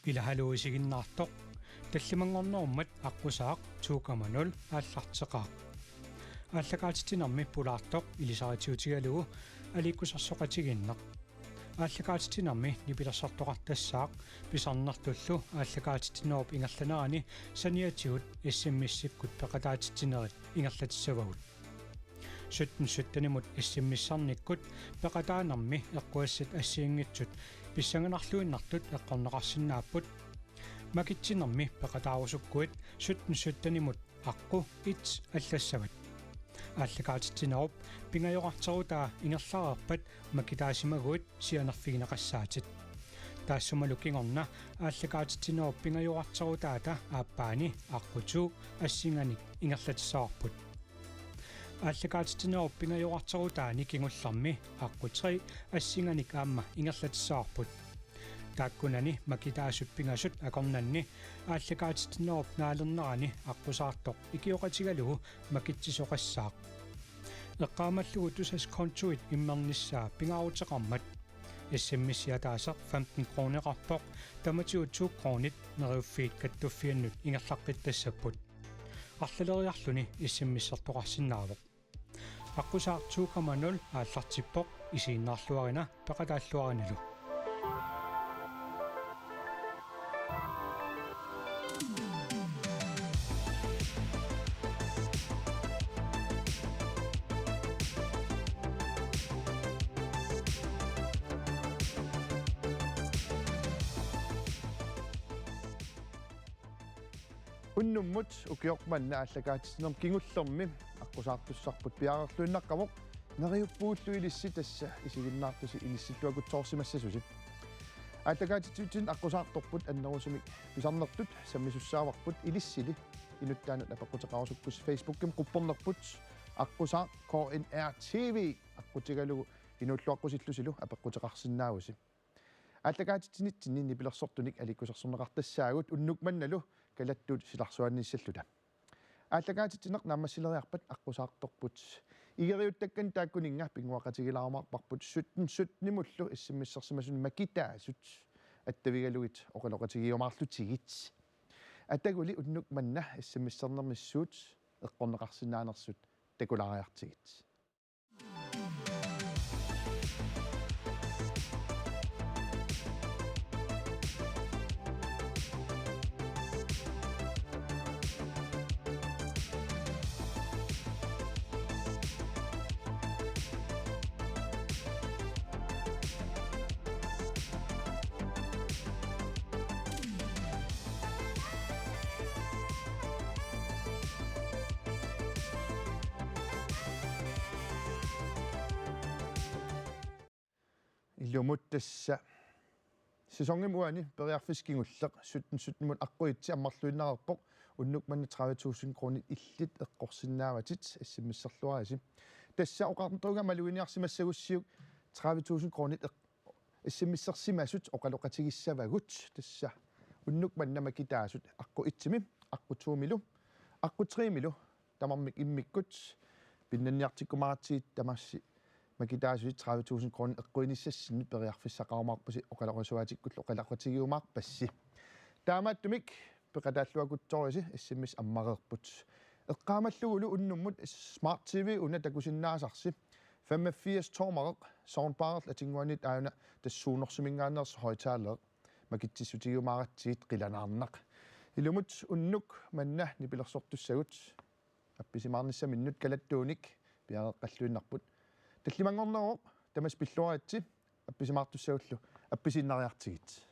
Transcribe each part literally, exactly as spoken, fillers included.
Ila haluu isiginnaartoq. Tallimanngornerummat aqqusaaq to komma nul aallarteqaaq. Aallakaatitsinermi pulaartoq ilisaritiutigalugu aliikkusersoqatigiinneq. Aallakaatitsinermi nipilersortoqartassaaq pisarnertullu aallakaatitsinerup ingerlanerani saniatigut S M S-ikkut peqataatitsinerit ingerlatissavagut. Sytten sytten-imut S M S-ernikkut peqataanermi eqqugassat assigiinngitsut pissanganarluinnartut eqqorneqarsinnaapput. Makitsinermi peqataarusukkuit sytten sytten-imut aqqut et allassavat. Aallakaatitsinerup pingajorarterutaa ingerlareerpat makitaasimaguit sianerfigineqassaatit. Taassumalu kingorna aallakaatitsinerup pingajorarterutaata aappaani aqqut to assinganik ingerlatissavarput. Aallakaatitsinerup pingajorarterutaani kingullermi aqqut tre assinganik aamma ingerlatissavarput. Taakkunani makitaasut pingasut akornanni aallakaatitsinerup naalernerani aqqusaartoq ikioqatigalugu makitsisoqassaaq. Eqqaamallugu tusas kontuit immernissaa pingaaruteqarmat S M S-i ataaseq femten kroneqarpoq, tamatigut to kronit Neriuffiit Kattuffiannut ingerlaqqittassapput. Arlaleriarluni S M S-ertoqarsinnaavoq. Aqqusaaq to komma nul aallartippoq, isiginnaarluarina peqataalluarinalu. Unnummut ukioq manna aallakaatitsinermi kingullermi aqqusaartussarput piareerluinnaqqavoq, neriuppuullu ilissi tassa isiginnaartusi inissilluakutsoorsimassasusi. Aallakaatitsivitsinnut aqqusaartorput annerusumik pisarnertut sammisussaavarput, ilissili inuttaanut apeqquteqarusukkussi Facebookimi quppernerput aqqusaaq K N R T V aqqutigalugu inuulluaqqusillusilu apeqquteqarsinnaavusi. Aallakaatitsinitsinni nipilersortunik aliikkusersorneqartassaagut unnuk mannalu kalattuut silarsuaniissalluta. Aallakaatitsineq naammassileriarpat aqqusaartorput. Igeriuttakkanik taakkuninnga pinnguaqatigilaarumaarparput sytten sytten-imullu S M S-ersimasut makitaasut attavigalugit oqaloqatigiumaarlutigit. Ataguli unnuk manna S M S-ernermi suut eqqorneqarsinnaanersut takulaariartigit. Ilumut tassa sæsonimi uani periarfissaq kingulleq sytten sytten-imut aqqut et ammarluinnareerpoq, unnuk manna tredive tusind kronit illit eqqorsinnaavatit, S M S-erluarisi. Tassa oqartunga maluginiarsimassagussiuk tredive tusind kronit eq-, S M S-ersimasut oqaloqatigissavagut, tassa unnuk manna makitaasut aqqut et-imi, aqqut to-milu, aqqut tre-milu tamarmik immikkut pinnanniartikkumaaratsigit tamassi makitaasut tredive tusind kronit eqquinissassinnut periarfissaqarumaarpusi, oqaloqasuaatikkullu oqaloqatigiumaarpassi. Taamaattumik peqataalluakutsoorisi, S M S ammareerput. Eqqaamallugulu unnummut Smart T V una takusinnaasarsi femogfirs tommereq, soundbarerlu atinnguaniit aajuna tassa suunersuminngaanneersoq højttaler, makitsissutigiumaaratsigit, qilanaarnaq. Ilumut unnuk manna nipilersortussagut appisimaarnissaminnut kalattuunik piareeqqalluinnarput. Tallimanngorneruvoq tamassi pilluaritsi, appisimaartussagullu appisiinnariartigit.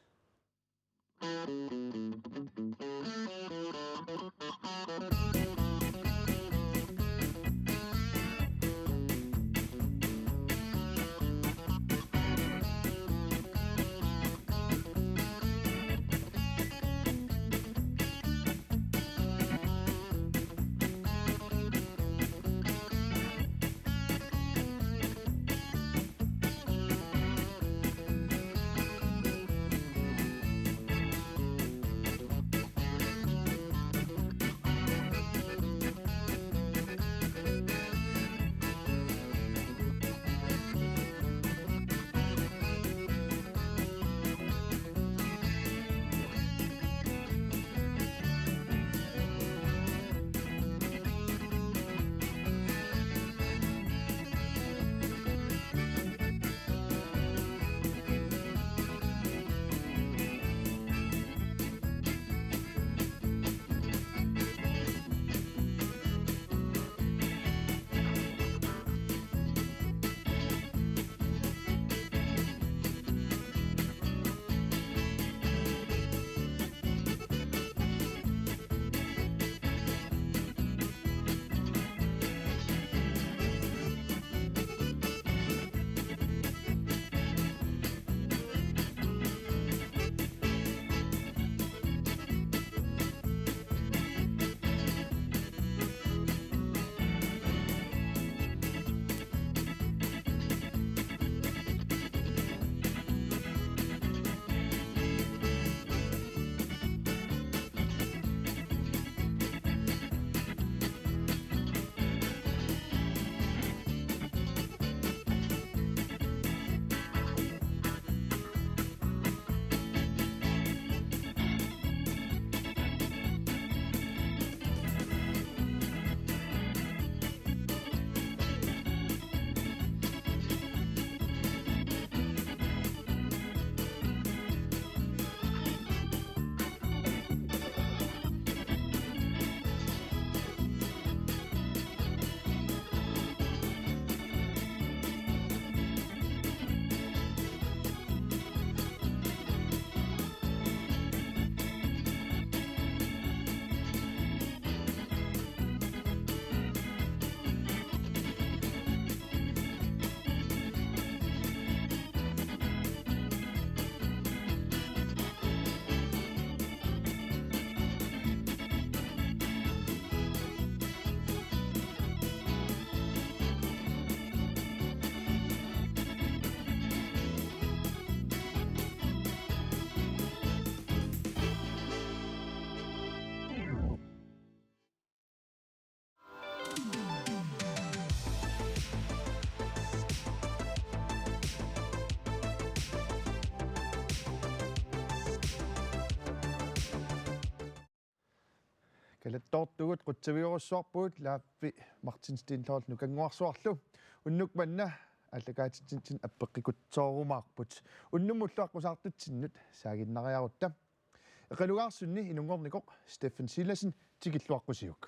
Alattoortugut qutsavigorussuarpugut Laaffi Martin Steenholdt Nukannguarsuarlu. Unnuk manna aallakaatitsinitsinni appeqqikkutsoorumaarput. Unnummut ulloq aqqusaartutsinnut saaginnariarutta. Eqalugaarsunni inunngornikoq Steffen Silassen, tikilluaqqusiuk.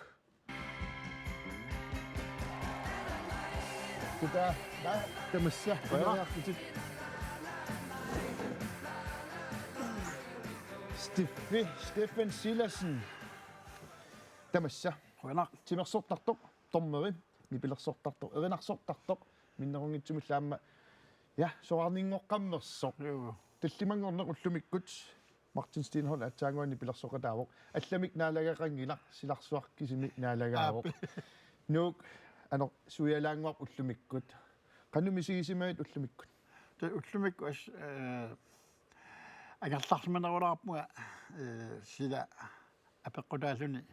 Kutaa, tamassa, qujanaq. Steffi, Steffen Silassen. Tamassa. Qujanaq. Timersortartoq, dommeri, nipilersortartoq, erinarsortartoq, minnerunngitsumillu aamma, ja, soraarninngoqqammersoq. Joo. Tallimanngorneq ullumikkut Martin Steenholdt aatsaannguaq nipilersoqataavoq. Allamik naalagaqanngilaq, silarsuaq kisimi naalagaavoq. Aap. Nuuk, ano, suialaannguaq ullumikkut. Qanoq misigisimavit ullumikkut? Tassa ullumikkut as-, eh, angerlarsimanerulaarpunga, eh, sila apeqqutaalluni.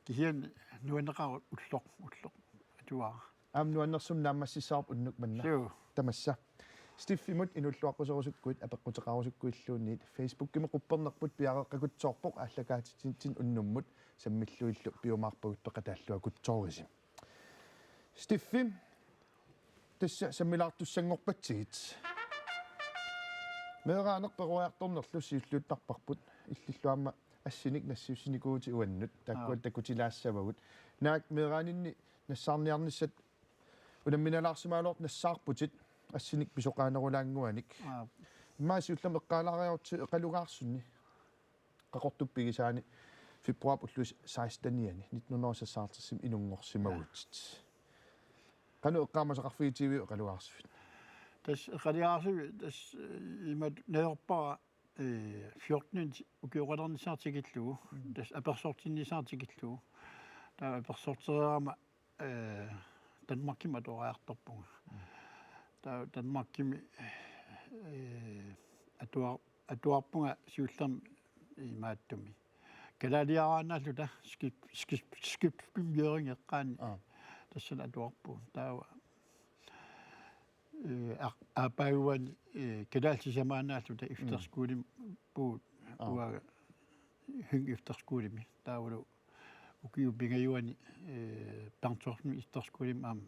Kisianni nuanneqaaq ulloq, ulloq atuara. Aamma nuannersumik naammassissavarput unnuk manna. Suu. Tamassa. Steffimut inuulluaqquserusukkuit, apeqquteqarusukkuilluunniit, Facebookimi quppernerput piareeqqakutsoorpoq, aallakaatitsinitsinni unnummut sammilluillu piumaarpaguttoq, peqataalluaqutsoorisi. Steffi, tassa sammilaartussanngorpatsigit. Meeraaneq peroriartornerlu siulliuttarparput, illillu aamma assinik nassiussinikuuvutit uannut, taakkua Aap. takutilaassavagut. Naak meeraaninni nassaarniarnissat unamminalaarsimagaluartut nassaarputit assinik pisoqaanerulaannguanik. Aap. Immaqa siullermik eqqaalaariarutsigu Eqalugaarsunni Qaqortup pigisaani februaarip ulluisa sekstenianni nitten hundrede og seksoghalvtredsimi inunngorsimavutit. Qanoq eqqaamasaqarfigitigiviuk Eqalugaarsuit? Tassa Eqalugaarsuit, tassa, eh, imatut najorpara, eh, fjorten ukioqalernissaa tikillugu, Mm. tassa apersortinnissaa tikillugu. Taava apersortereerama, eh, Danmarkimi atuariartorpunga. Mm. Taava Danmarkimi, eh, atua-, atuarpunga siullermik imaattumi. Kalaaliaraannaalluta skib-, skib-, skibsbymhøring eqqaani. Aap. Tassani atuarpunga. Taava, eh, aa-, aappaaguani, eh, kalaallit sisamaannaalluta efterskolimi puut Aap. uanga Høng Efterskolemi. Taavalu ukiup pingajuani, eh, Bernstorffsimi Efterskolemi aamma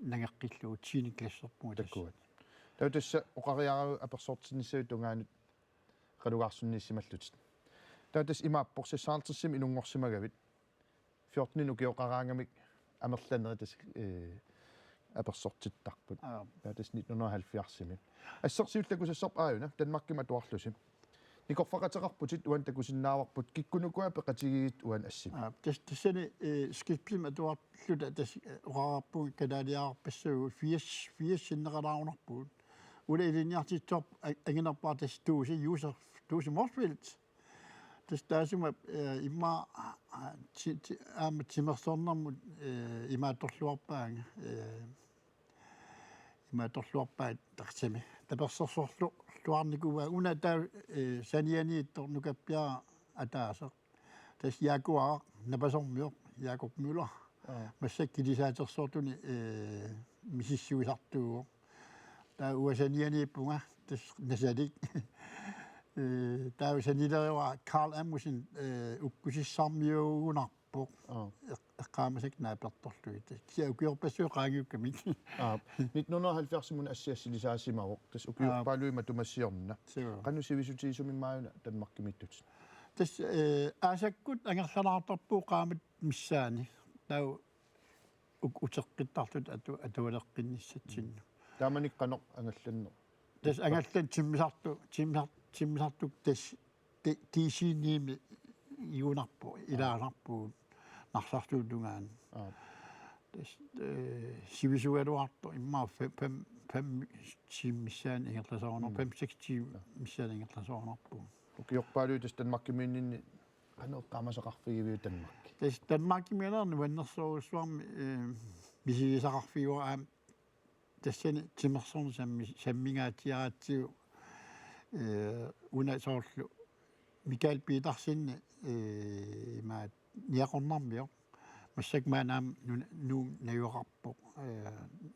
nangeqqillugu tiende klasserpunga tassa. Takkuat. Taava tassa oqariaravit apersortinnissavit tungaanut Eqalugaarsunniissimallutit. Taava tassa imaappoq seksoghalvtredsimi inunngorsimagavit. Fjorten ukioqaraangamik amerlanerit tassa, eh, apersortittarput. Aap. Taava tassa nitten hundrede og halvfjerdsimi. Assersuut takusassarput aajuna, Danmarkimi atuarlusi. Nikorfaqateqarputit uani takusinnaavarput, kikkunuku peqatigiit uani assimi? Aap, tas-, tassani, eh, skibsimi atuarluta tassa, eh, oqarpunga kalaaliararpassuit firs, firs sinneqalaarunarpugut. Una ilinniartitsisoq a-, anginerpaaq tassa Tuusi, Josef Tuusi Motzfeldt. Tassa taassuma, eh, immaqa, ah, ti-, ti-, aamma timersornermut, eh, imaattorluarpaanga, eh, imaattorluarpaat tassami. Tapersersorlu-, luarnikuuaa una taava, eh, sanianiittoq nukappiaraq ataaseq. Tassa Jaakuaraq Napasormioq, Jaakup Møller. Aap. Massakkut kilisaatersuartuni, eh, misissuisartuuvoq. Taava uanga sanianiippunga, tassa Nasalik. Eh, taava sanileriarlunga Carl Amundsen, eh, ukkusissarmiuugunarpoq. Aap. Eq-, eqqaamasakka naapertorlugit. Tassa ukiorpassuit qaangiukkamik. Aap. Nitten hundrede og halvfjerdsimi una assi assilisaasimavoq. Tassa Aap. ukiorpaaluit matuma siorna. Suu. Qanoq sivisutigisumik aajuna Danmarkimiittutit? Tassa, eh, aasakkut angerlalaartarpugut qaammatip missaani. Taava uk-, uteqqittarluta atu-, atualeqqinnissatsinnut. Taamanikkut qanoq angallanneq? Tassa angallanneq timmisartoq, timmisar-, timmisartoq tassa D-, D C ni-mi igunarpoq, ilaasarpugut Narsarsuup tungaanut. Aap. Tassa, eh, sivisugaluartoq immaqa fem, fem, fem timer missaani ingerlasoorunarpoq, Mm. fem, seks timer missaani ingerlasoorunarpoq. Ukiorpaaluit tassa Danmarkimiinninni qanoq eqqaamasaqarfigiviuk Danmarki? Tassa Danmarkimiinera nuannersorujussuarmik, eh, misigisaqarfigaara aamma tassani timersorneq sammi-, sammingaatsiaratsigu, eh, una soorlu Mikael Petersenip, eh, imaat Niaqornarmioq. Massakkut maani aamma nuna-, Nuummi najugaqarpoq. Eh,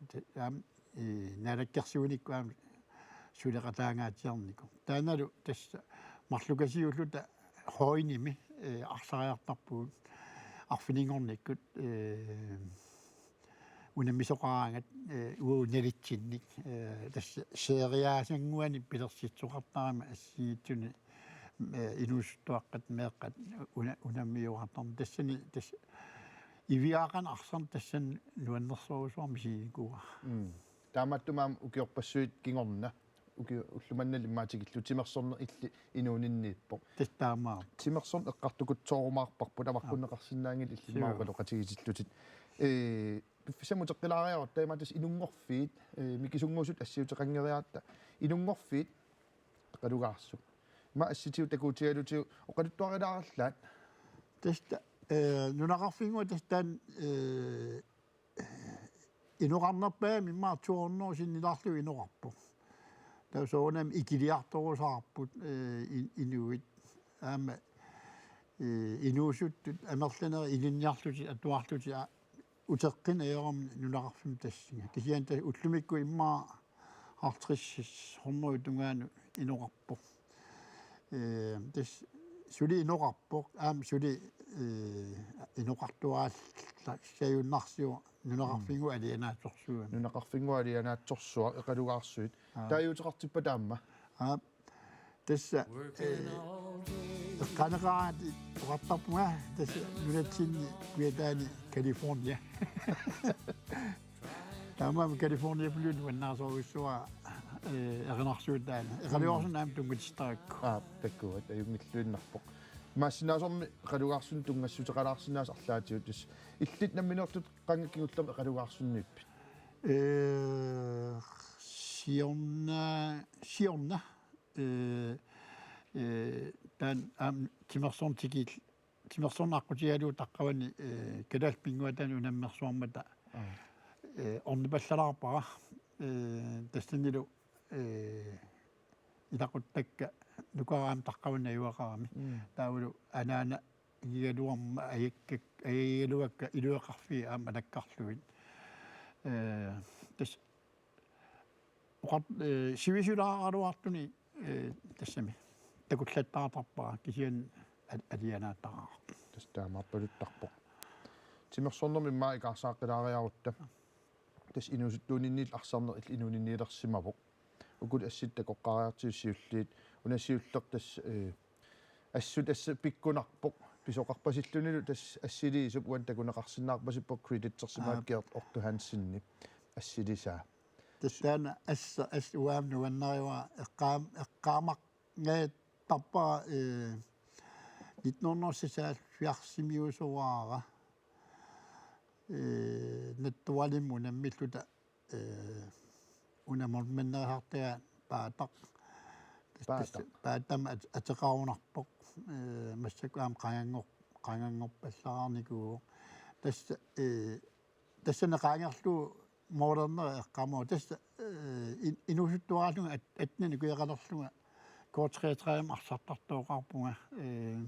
te-, aamma, eh, naalakkersuinikkut aamma suleqataangaatsiarnikoq. Taannalu tassa marlukasiulluta Højenimi, eh, arsariartarpugut. arfininngornikkut, eh, unammisoqaraangat, eh, uagut nalitsinnik, eh, tassa seriaasannguanik pilersitsisoqartarami assigiinngitsuni, eh, inuusuttuaqqat meeqqat una-, unammiuartarneq. Tassani, tassa iviaqan arsarn tassani nuannersorujussuarmik isiginikuuara. Mm. Taamaattumik aamma ukiorpassuit kingorna, uki-, ulloq manna immaqa tikillugu timersorneq illit inuuninniippoq. Tassa taamaappoq. Timersorneq eqqartukutsoorumaarparput, avaqqunneqarsinnaanngilaq illit immaqa oqaloqatigitillutit. Ee, piffissami uteqqilaariarutta, imaattoq tassa inunngorfiit, ee, mikisunnguusut assiuteqanngeriaratta, inunngorfiit eqalugaarsuk. Ima assitigut takuutigalutigu oqaluttuarilaarallaat. Tassa, ee, nunaqarfinnguaq tassa taanna, ee, inoqarnerpaamik immaqa to hundrede sinnilaarlugu inoqarpoq. Taava soorunami ikiliartorusaarput, ee, in-, inuit. Aamma, ee, inuusuttut amerlanerit ilinniarlutik atuarlutik a-, uteqqinneq ajorami nunaqarfimmi tassunga. Kisianni tassa ullumikkut immaqa halvtreds hundrede tungaanut inoqarpoq. Ee, tassa suli inoqarpoq, aamma suli, ee, inoqartuaallaajunnarsivoq nunaqarfinnguaq alianaatsorsuugami. Nunaqarfinnguaq alianaatsorsuaq eqalugaarsuit. Aa. Taaguuteqartippata aamma. Aa, tassa, ee, eqqaaneqaraangat oqartarpunga, tassa nunatsinni kujataani California. Taamaammat California pulu nuannaasorujussuara, ee, erinarsuutaana. Eqalugaarsunnit aamma tunngatissarakku. Aa, takkuat, ajunngilluinnarpoq. Imaassinnaasormi eqalugaarsunnit tunngassuteqalaarsinnaasoq arlaatigut, tassa illit nammineerlutit qanga kingullermi eqalugaarsunniippit? Ee, siorna, siorna, ee, ee, taanna aamma timersorneq tikil-, timersorneq aqqutigalugu taqqavani, ee, Kalaallit Pinnguaat taanna unammersuarmata, aa, ee, ornipallalaarpara, ee, tassanilu, ee, ilaquttakka nukaraanni taqqavani najugaqarami. Mm. Taavalu anaana igigaluarmat ajakkak-, ajagigaluakka ilueqarfiit aamma alakkarlugit. Ee, tassa oqar-, ee, sivisulaaraluartuni, ee, tassami takullattaartarpara kisianni al-, alianaattarpara. Tassa taamaapaluttarpoq. Timersornermi immaqa ikaarsaaqqilaariarutta. Tassa inuusuttuuninniillu arsarneq illit inuuninniilersimavoq. Ukulu assit takoqqaariartigit siulliit, una siulleq tassa, ee, assut tassa pikkunarpoq, pisoqarpasillunilu tassa assiliisup uani takuneqarsinnaarpasippoq, creditersimavat, aa, Gert Otto Hansenip assilisaa. Tassa taanna assa, assa uanga nuannarivara eqqaam-, eqqaamaqanngittarpara, ee, nitten hundrede seksoghalvfjerdsimiusoraara, ee, Nattoralimmik unammilluta, ee, una Mols Manderisartagaa Paataq. Paataq. Tassa Paataq aamma at-, ateqarunarpoq. Ee, massakkut aamma qanganngor-, qanganngorpallaarnikuuvoq. Tassa, ee, tassani qaangerlugu Målerneri eqqaamavunga. Tassa, ee, in-, inuusuttuaraallunga at-, attenit ukiaqalerlunga K treogtredive arsartartooqarpunga, ee,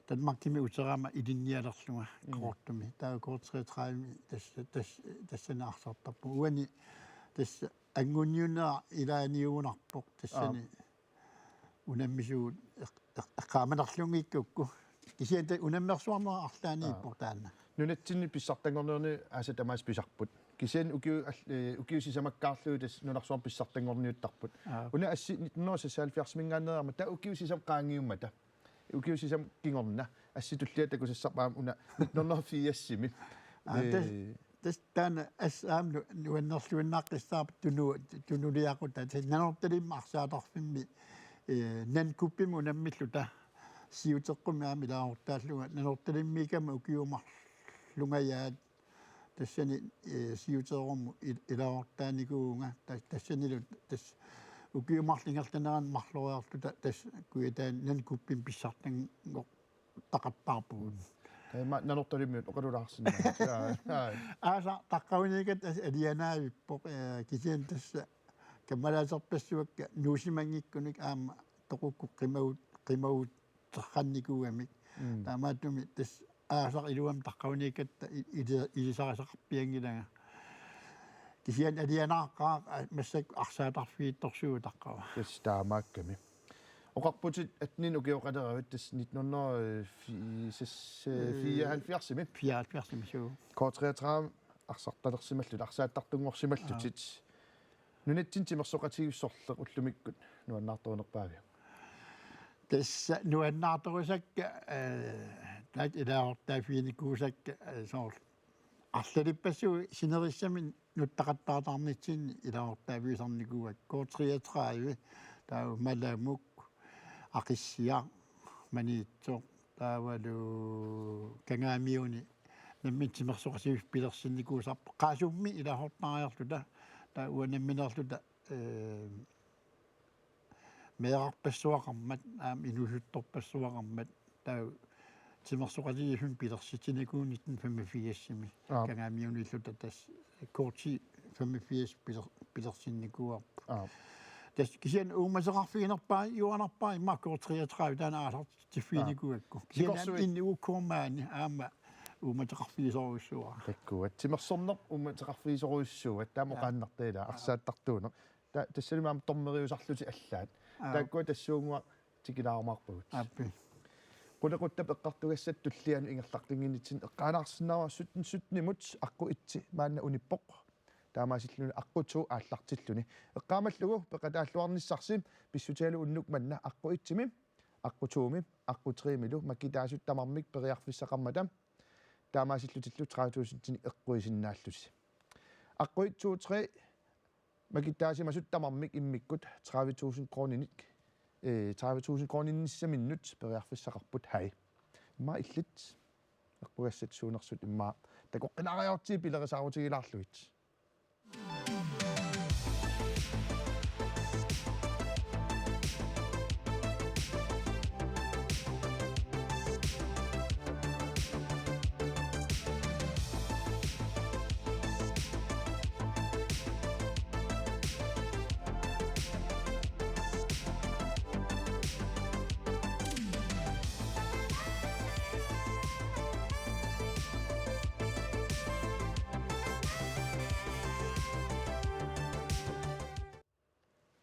Danmarkimi uterama ilinnialerlunga, mm, Qaqortumi. Taava K treogtredive tassa, tassa, tassani arsartarpunga. Uani tassa anguniunera ilaaniugunarpoq tassani. Aap. Unammisugut eq-, eq-, eqqaamanerlunngikkukku. Kisianni ta-, unammersuarnera arlaanniippoq, aa, taanna. Nunatsinni pissartanngornerni aasat tamaasa pisarput. Kisianni ukiu-, al-, ee, ukiut sisamakkaarlugit tassa nunarsuarmi pissartanngorniuttarput. Aa. Una assit nitten hundrede seksoghalvfjerdsimiingaanneerama taava ukiut sisamat qaangiummata. Ukiut sisamat kingorna. Assit tulliat takusassarput aamma una nitten hundrede firsimi. Aa, tas-, ee, tassa taanna assut aamma nu-, nuannerluinnaqqissaarpoq tunu-, tunuliaqutaq. Tassa Nanortalimmi arsaatarfimmi, ee, Nannguppimi unammilluta siuteqqummi aamma ilaasortaallunga. Nanortalimmiikkama ukiut marluk tungaanut tassani, ee, siuteerummut il-, ilaasortaanikuuvunga. Ta-, tassanilu tassa ukiut marluk ingerlaneranni marloriarluta tassa Kujataani Nannguppimi pissartanngortaqattaarpugut. Taava Nanortalimmiut oqalulaarsinnaavat. Jaa, jaa. Aasaq taqqavaniikkatta tassa alianaavippoq, ee, kisianni tassa kammalaaterpassuakka nuusimanngikkunik aamma toqukkut qimagut-, qimagut- terrannikuugamik. Mm. Taamaattumik tassa aasaq iluamik taqqavaniikkatta i-, ili-, ilisarisaqarpianngilanga. Kisianni alianaaqqaaq, aa, massakkut arsaatarfiittorsuuvoq taqqava. Tassa taamaakkami. Oqarputit atten ukioqaleravit, tassa nitten hundrede fireoghalvfjerdsimi. Fireoghalvfjerdsimi, suu. K treogtredive arsartalersimallutit, arsaattartunngorsimallutit. Nunatsinni timersoqatigiissut sorleq ullumikkut nuannaartorunerpaaviuk? Tassa nuannaartorusakka, eh, taakku ilaasortaaffiginiarusakka, eh, soorlu arlalippassuit sinerissami nuttaqattaartarnitsinni ilaasortaaffisarnikuuakka. K treogtredive, taava Malamuk, Aqissiaq, Maniitsoq, taavalu Kangaamiuni nammineq timersoqatigiissut pilersinnikuusarput. Qaasummi ilaasortariarluta, taava uanga nammineerluta, eh, meerarpassuaqarmat, aamma inuusuttorpassuaqarmat, taava timersoqatigiissunik pilersitsinikuuvoq nitten femogfirsimi. Aap. Kangaamiuniilluta tassa korti femogfirs piler-, pilersinnikuuarput. Aap. Tassa kisianni uummateqarfiginerpaarujussuuara immaqa K treogtredive taanna aallartiffiginikuuakka. Aap. Kisianni sikorsuit inni uukkuormaani aamma uummateqarfigisorujussuuara. Takuuk. Timersorneq uummateqarfigisorujussuuvoq, taama. Aap. Oqaannartoq ilaa, aap, arsaattartuuneq. Ta-, tassalumi aamma dommeriusarlutik allaat. Aap. Taakkua tassuuguaq tikilaarumaarpagut. Aappi. Qulequttap eqqartugassatut tullianut ingerlaqqinnginnitsinnut eqqaalaarsinnaavara sytten sytten-imut. Aqqut et maanna unippoq. Taamaasilluni aqqut to aallartilluni. Eqqaamallugu peqataalluarnissarsi pissutigalugu unnuk manna aqqut et-imi, aqqut to-mi, aqqut tre-milu makitaasut tamarmik periarfissaqarmata taamaasillutillu tredive tusindinik eqquisinnaallusi. Aqqut et, to, tre makitaasimasut tamarmik immikkut tredive tusind kroninik, eh, tredive tusind kroninissaminnut periarfissaqarput, haj. Immaqa illit eqqugassat suunersut immaqa takoqqinaareerutsigit pilerisaarutigilaarlugit.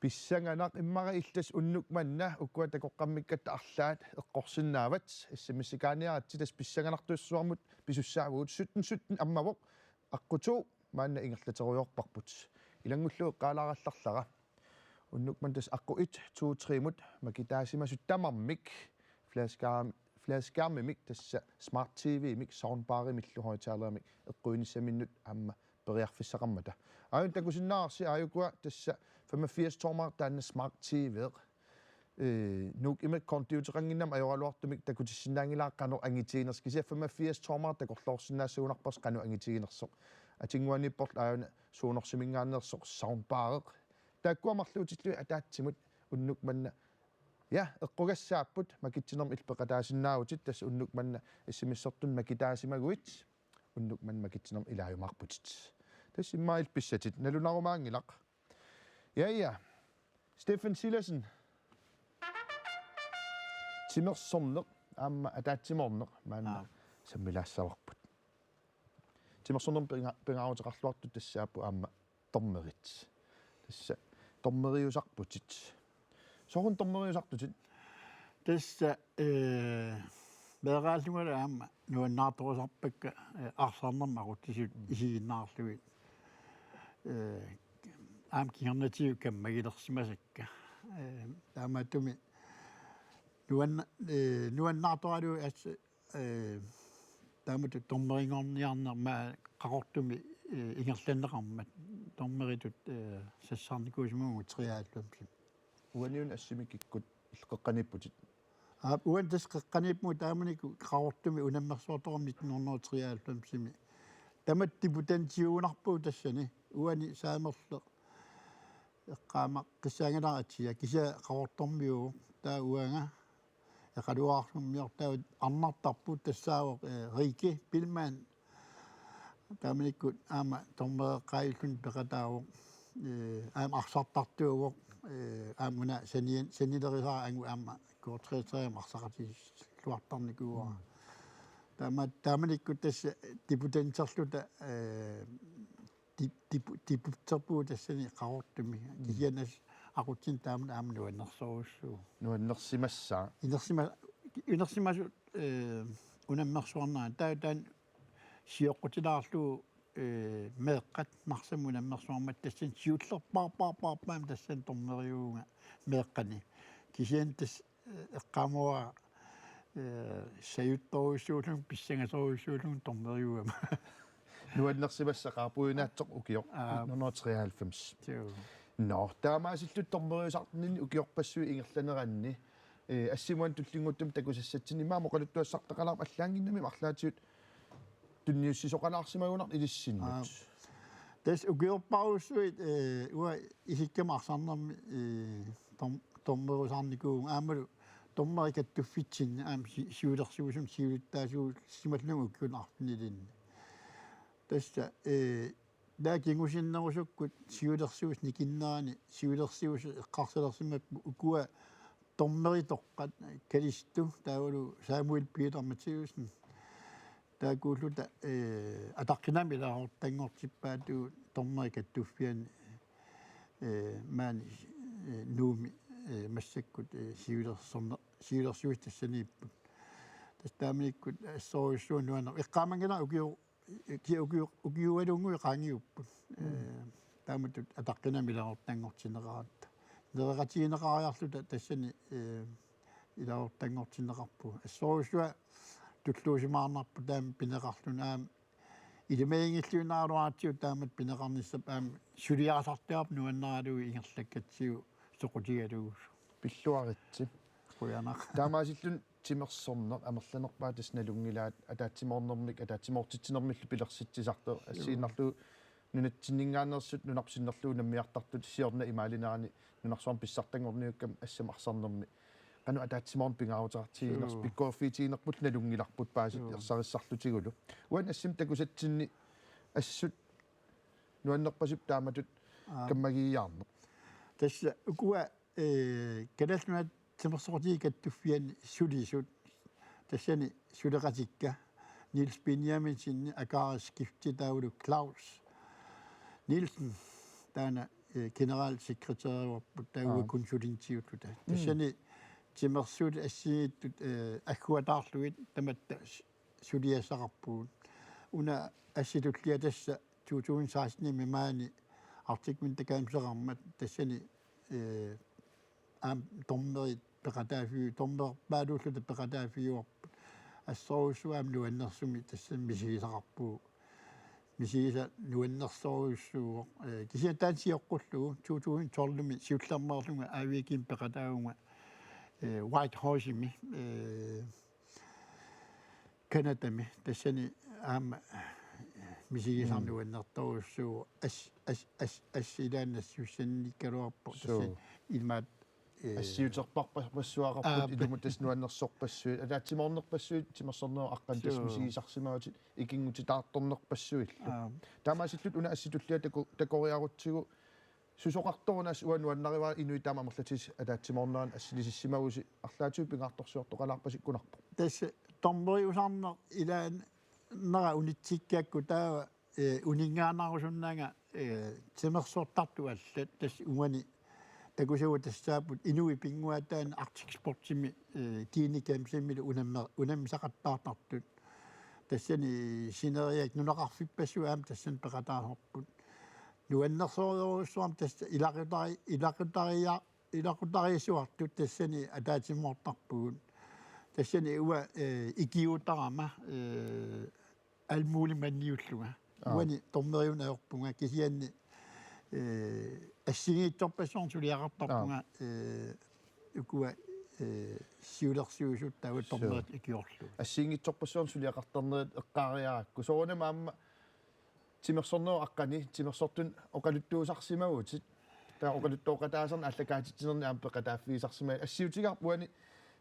Pissanganaq. Immaqa illit unnuk manna ukua takoqqammikkatta arlaat eqqorsinnaavat, S M S-ikaaniaritsi, tassa pissanganartussarsiornermut pisussaavugut. Sytten sytten ammavoq, aqqut to maanna ingerlaterujoorparput. Ilanngullugu eqqaalaarallarlara. Unnuk manna tassa aqqut et, to, tre-mut makitaasimasut tamarmik fladskærm-, fladskærmimik, tassa smart T V-mik, soundbarimillu højttalerimik eqquisinissaminnut aamma periarfissaqarmata. Aajuna takusinnaavarsi aajukua tassa femogfirs tommer taanna smart T V. Eh, Nuuk imeq kondiuteqannginnama ajoraluartumik takutissinnaanngilara qanoq angitiginersoq, kisianni femogfirs tommer takorloorsinnaassagunarparsi qanoq angitiginersoq. Atinnguaniipporlu aajuna suunorsiminngaanneersoq soundbareq. Taakkua marluutillugit ataatsimut unnuk manna, ja, eqqugassaapput, makitsinermik illit peqataasinnaavutit, tassa unnuk manna S M S-ertunut makitaasimaguit unnuk manna makitsinermik ilaajumaarputit. Tassa immaqa illit pissatit, nalunarumaanngilaq. Ja, ja. Stefan Silassen. Timersorneq aamma ataatsimoorneq maanna, aa, sammilaassavarput. Timersornermi pinga-, pingaaruteqarluartut tassaapput aamma dommerit. Tassa dommeriusarputit. Sooruna dommeriusartutit? Tassa, eh, meeraallungalu aamma nuannaartorusarpakka, eh, arsarnermut aqutsisut isiginnaarlugit. Eh, aamma kingornatigut kammagilersimasakka. Eh, taamaattumik nuanna-, eh, nuannaartoralugu as-, eh, taamatut dommeringorniarnerma Qaqortumi, eh, ingerlanneqarmat, dommeritut, eh, sassarnikuusimavugut treoghalvfemsimi. Uaniuna assimi kikkut qeqqaniipputit? Aap, uani tassa qeqqaniippugut taamanikkut Qaqortumi unammersuartoqarmat nitten hundrede og treoghalvfemsimi. Tamatta debuttantiugunarpugut tassani. Uani Saamerleq eqqaamaqqissaanngilara atia, kisianni Qaqortormiuuvoq, taava uanga Eqaluaarsuarmiortaavut arnartarput tassaavoq, eh, Rikke Biilmann. Taamanikkut aamma dommereqqaajullugu peqataavoq, eh, aamma arsartartuuvoq, eh, aamma una sani-, sanilerisara angut aamma K treogtredive arsaqatigiilluartarnikuuara. Mm. Taama-, taamanikkut tassa debuttanterluta, eh, dip-, dip-, debutterpugut tassani Qaqortumi. Mm. Kisianni aqutsinni taama aamma nuannersorujussuuvoq. Nuannersimassaaq. Inersima-, inersimasut, eh, unammersuarnerat. Taava taanna sioqqutilaarlugu, eh, meeqqat marsami unammersuarmata tassani siullerpaarpaarpaarpaamik tassani dommeriuvunga meeqqani. Kisianni tassa, eh, eqqaamavara, eh, sajuttorujussuullunga, pissangasorujussuullunga dommeriugama. Nuannersimassaqaaq, puinaatsoq ukioq. Aap. Nitten hundrede og treoghalvfems. Suu. Nå, taamaasilluta dommeriusarninni ukiorpassuit ingerlaneranni, eh, assimut tullinnguuttumut takusassatsinni immaqa oqaluttuassartaqalaarpoq allaanngimmat arlaatigut tunniussisoqalaarsimagunarpoq ilissinnut. Aap. Tassa ukiorpassuit, eh, uanga isikkama arsarnermi, eh, dom-, dommerusaarnikuuvunga aammalu dommeri kattuffitsinni aamma si-, siulersuisuni siulittaasuusimallunga ukiuni arfinilinni. Tassa, eh, taava kingusinnerusukkut siulersuisut nikinneranni siulersuisut eqqarsalersimapput ukua dommeritoqqat Kalisto taavalu Samuel Peter Mathiassen. Taakkuulluta, eh, ataqqinamik ilaasortanngortippaatigut dommeri kattuffiani, eh, maani, eh, Nuummi, eh, massakkut, eh, siulersorne-, siulersuisut tassaniipput. Tassa taamanikkut assorujussuaq nuanneq. Eqqaamanngilara ukio-, ki-, ukio-, ukiualunnguit qaangiupput. Eh, taamatut ataqqinamik ilaasortanngortinneqaratta. Nereqatigineqariarluta tassani, eh, ilaasortanngortinneqarpugut. Assorujussuaq tulluusimaarnarpoq taama pineqarluni aamma ilimaginngilluinnaraluaratsigu taamatut pineqarnissap aamma suliarisartuarput nuanneralugu ingerlakkatsigu soqutigalugu. Pilluaritsi. Qujanaq. Taamaasilluni timersorneq amerlanerpaat tassa nalunngilaat ataatsimoornermik, ataatsimoortitsinermillu pilersitsisartoq. Assigiinnarlugu nunatsinninngaanneersut nunarput sinnerlugu unammiartartut siorna imaalinerani nunarsuarmi pissartanngorniukkami assammik arsarnermi. Qanoq ataatsimoorneq pingaaruteqartiginersoq. Suu. Pikkoriffiitiginerput nalunngilarput paasittu. Suu. Ersarissarlutigulu. Uani assimi takusatsinni assut nuannerpasippoq taamatut. Aap. Kammagiiaarneq. Tassa ukua, eh, Kalaallit Nunaat Timersoqatigiit Kattuffianni sulisut. Tassani suleqatikka Niels Benjaminsen, Akari Skifte taavalu Claus Nielsen. Taanna, eh, generalsekretæriuvoq taava. Aap. Konsulentiulluta. Mm. Tassani timersuutit assigiittut, eh, agguataarlugit tamatta suliassaqarpugut. Una assip tullia tassa to tusind seksten-imi maani Arctic Winter Games-eqarmat tassani, eh, aamma dommerit peqataaffigu-, dommerpaaluulluta peqataaffigivarput. Assorujussuaq aamma nuannersumik tassani misigisaqarpugut. Misigisaq nuannersorujussuuvoq. Eh, kisianni taanna sioqqullugu to tusind tolv-imi siullermeerlunga A V G-mi peqataavunga, eh, Whitehorse-imi, eh, Canadami tassani aamma misigisaq. Mm. Nuannertorujussuuvoq as-, as-, as-, assut ilaanni nassiussannikkaluarpoq. Suu. Tassani imaat, eh, assiuterparpassuaqarput. Aap. Ilumut tassa nuannersorpassuit, ataatsimoornerpassuit timersornerup aqqani tassa. Suu. Misigisarsimavutit ikinngutitaartornerpassuillu. Aap. Taamaasilluta una assip tullia taku-, takoriarutsigu susoqartoq una assut uanga nuannarivara inuit taama amerlatigisut ataatsimoorneranni assilisissimavusi arlaatigut pingaartorsiortoqalaarpasikkunarpoq. Tassa dommeriusarneq ilaannera unitsikkakku taava, eh, uninngaannarusunnaanga, eh, timersortartut allat tassa uani takusavut tassaapput inuit pinnguaataanni Arctic Sportsimi, eh, Gini Gamesimilu unammi-, unammisaqattaartartut. Tassani sineriak nunaqarfippassuit aamma tassani peqataasorput. Nuannersorujussuarmik tassa ilaqutari-, ilaqutaria-, ilaqutariisuartut tassani ataatsimoortarpugut. Tassani uanga, eh, ikiuuttarama, eh, almuulimanniullunga. Aap. Uani dommeriuna ajorpunga kisianni, eh, assigiinngitsorpassuarnik suliaqartarpunga, aap, eh, ukua, eh, siulersuisut taava. Suu. Dommerit ikiorlugit. Assigiinngitsorpassuarnik suliaqartarnerit eqqaariarakku. Soorunami aamma timersornerup aqqani, timersortunik oqaluttuusarsimavutit. Taava oqaluttooqataasarneq aallakaatitsinernik aamma peqataaffigisarsimagit. Assiutigaarput uani,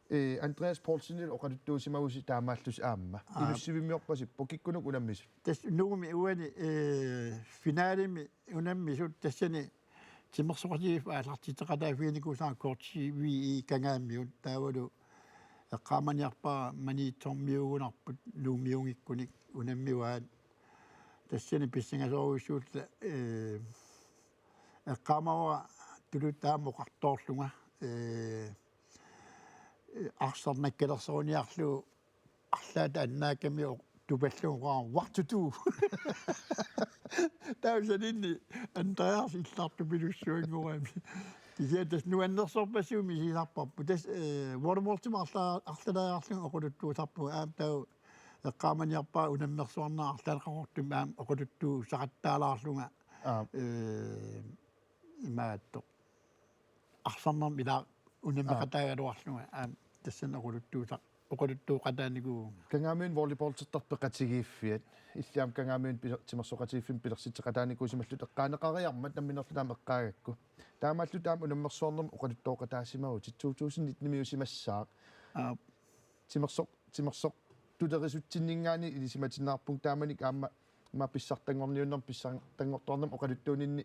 eh, Andreas Poulsenip oqaluttuusimavusi taamaallusi aamma. Aap. Inussivimmiorpasippoq kikkunuku unammisut. Tassa Nuummi uani, eh, finalemi unammisut tassani timersoqatigiiffik aallartitseqataaffiginikuusara K T V E Kangaamiut taavalu eqqaamaniarpara Maniitsormiuugunarput Nuummiunngikkunik unammivaat. Tassani pissangasorujussuulluta, eh, eqqaamavara Taama oqartoorlunga, ee, ee, arsarnakkalersorniarlugu arlaata annaakkami oq-, tupallugu oqarama, "What to do?" Taava saniani Andreas illartupilussuanngorami. Kisianni tassa nuannersorpassuit misigisarparput. Tassa, ee, Waterworldimi arla-, arlaleriarlunga oqaluttuusarpunga. Aamma taava eqqaamaniarpara unammersuarneq arlaannik Qaqortumi aamma oqaluttuussaqattaalaarlunga. Aap. Ee, imaattoq. Arsarnermik ilaa unammeqataagaluarlunga. Aap. Aamma tassani oqaluttuussaq-, oqaluttuuqataanikuuvunga. Kangaamiuni volleyballittartut peqatigiiffiat. Illit aamma Kangaamiuni pil-, timersoqatigiiffimmik pilersitseqataanikuusimallutit eqqaaneqariarmat nammineerlutit aamma eqqaagakku. Taamaallutit aamma unammersuarnermik oqaluttooqataasimavutit to tusind nitten-imiusimassaaq. Aap. Timersoq-, timersoq-, tulerisutsinninngaanniit ilisimatinneqarpunga taamanikkut aamma, aamma pissartanngorniunnermik pissartanngortuarnermik oqaluttuuninni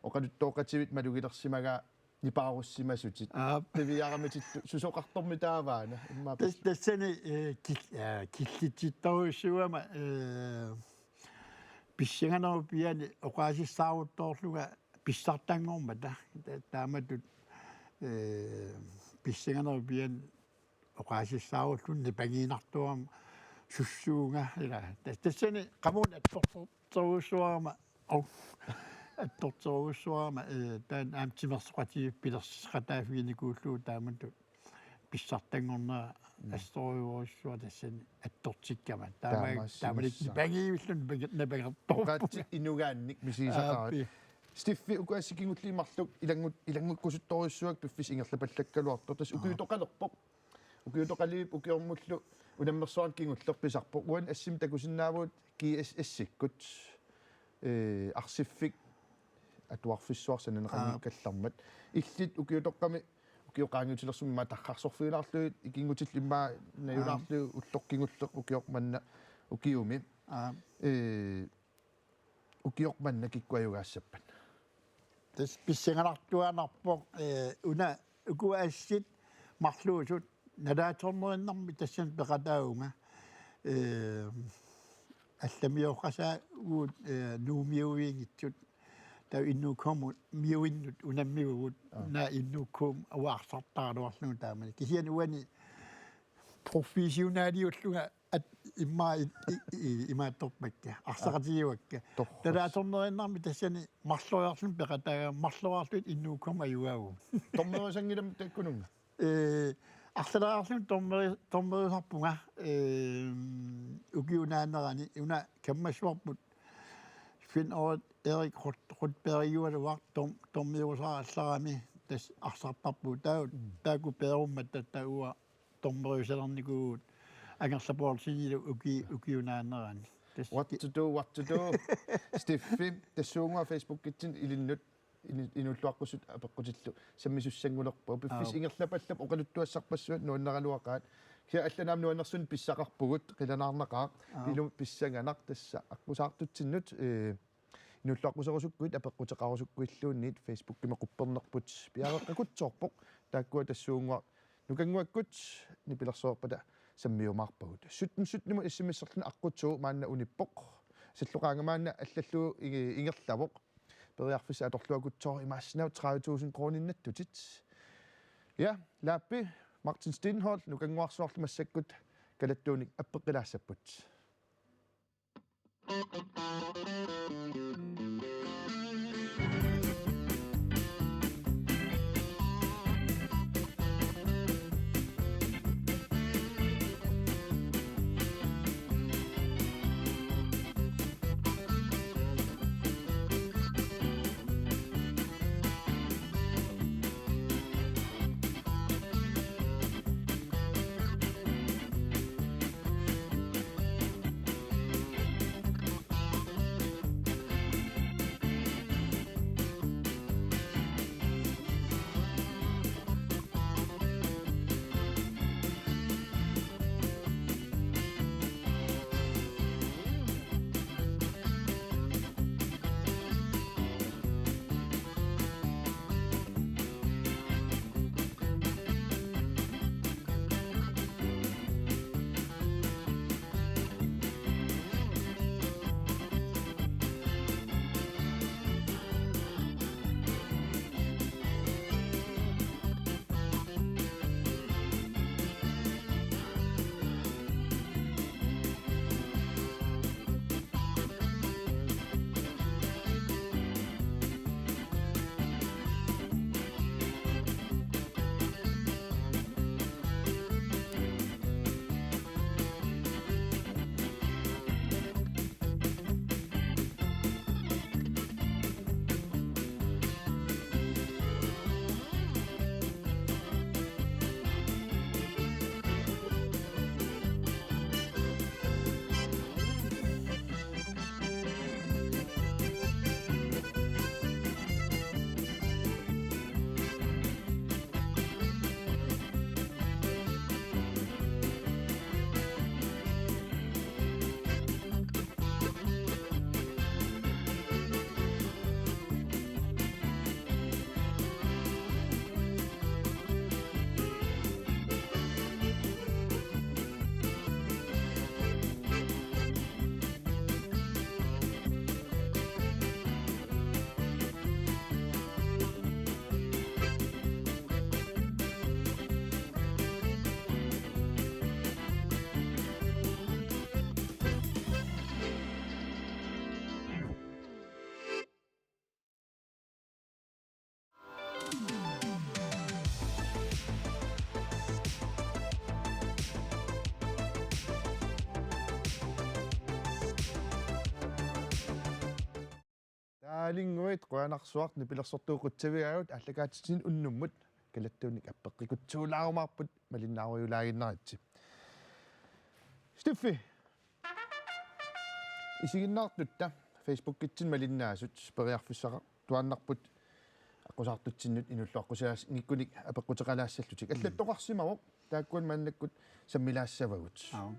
oqaluttooqatigiit malugilersimagai nipaarussimasutut. Aap. Qiviaramitillu susoqartormi taavaana. Immaqa tas-, tassani, ee, kil-, ee, killitsittorujussuugama, ee, pissanganerup piani oqaasissaaruttoorlunga pissartanngormata. Ta-, taamatut, ee, pissanganerup piani oqaasissaarulluni nipangiinnartuugama sussuunga ilaa. Tas-, tassani qamuuna attortorujussuarama, au, attortorujussuarama, ee, taanna aamma timersoqatigiiffik pilersitseqataaffiginikuullugu taamatut pissartanngornera. Mm. Assorujussuaq tassani attortikkama. Taama-, taamaassi taamaalilluni nipangiivilluni nipangi-, nipangertorpunga. Oqaatsit inugaannik misigisaqaat. Aappi. Steffi, uku assit kingulliit marluk ilanngut-, ilanngukkusuttorujussuakka piffissaq ingerlapallakkaluartoq. Tassa, aa, ukiutoqalerpoq. Ukiutoqaliup ukiormullu unammersuarneq kingulleq pisarpoq. Uani assimi takusinnaavugut G S S-ikkut, ee, arsiffik atuarfissuarsi sananeqanngikkallarmat. Aap. Illit ukiutoqqami, ukioq qaangiutilersormi immaqa tarrarsorfigilaarlugit, ikinngutillu immaqa najulaarlugit, aa, ulloq kingulleq ukioq manna ukiumi. Aap. Ee, ukioq manna kikkut ajugaassappat? Tassa pissanganartuaannarpoq, ee, una uku assit marluusut nalaatsornerinnarmik tassani peqataavunga. Ee, allamioqqasaagut, ee, Nuummiuinngitsut. Taava Innuukkut Miuinnut unammivavut. Aa. Naak Innuukkut uanga arsartaraluarlugu taamani. Kisianni uani professionaliullunga at-, immaqa i-, i-, i-, imaattorpakka, arsaqatigivakka. Torrak. Nalaatsornerinnarmik tassani marloriarluni peqataagama, marloriarlugit Innuukkut ajugaavugut. Dommerisanngilami taakkununnga? Ee, arlaleriarlunga dommeri-, dommerisarpunga, ee, ukiup naanerani, una kammassuarput Finn Erik Rut-, Rutbergiualuaq dom-, dommerisarallarami, tassa arsartarpugut. Taava, mm, taakku peerummat taava uanga dommerisalernikuuvugut Angerla Poulsenilu uki-, ukiup naanerani. Tassa what to do, what to do? Steffi, tassuuguuna Facebookitsinni ilinnut inu-, inuulluaqqussut apeqqutillu sammisussanngulerpunga. Piffissaq, aap, ingerlapallappoq, oqaluttuassarpassuit nuannaraluaqaat. Kisianni allanut aamma nuannersunik pissaqarpugut, qilanaarnaqaaq. Aap. Ilumut pissanganaq, tassa aqqusaartutsinnut, ee, inuulluaqquserusukkuit apeqquteqarusukkuilluunniit Facebookimi quppernerput piareeqqakutsoorpoq. Taakkua tassuuguuna Nukannguakkut nipilersorpata sammiumaarpagut. Sytten sytten-imut S M S-erluni aqqut to maanna unippoq. Salloqaanga maanna allallugu i-, ingerlavoq. Periarfissat atorluakutsoorput, imaassinnaavoq tredive tusind kroninngitsutit. Ja, Laappi, Martin Stenholdt, Nukannguarsuarlu massakkut kalattuunik appeqqilaassapput. Aalinnguit, qujanarsuaq nipilersortuuqutsavigaagut, aallakaatitsinnut unnummut kalattuunik appeqqikutsuulaarumaarput, malinnaarujulaaginnaritsi. Steffi, isiginnaartutta Facebookitsinnut malinnaasut periarfissaqartuaannarput aqqusaartutsinnut inuulluaqqusaanngikkunik apeqquteqalaassallutik. Allattoqarsimavoq, taakkua maannakkut sammilaassavagut. Aap.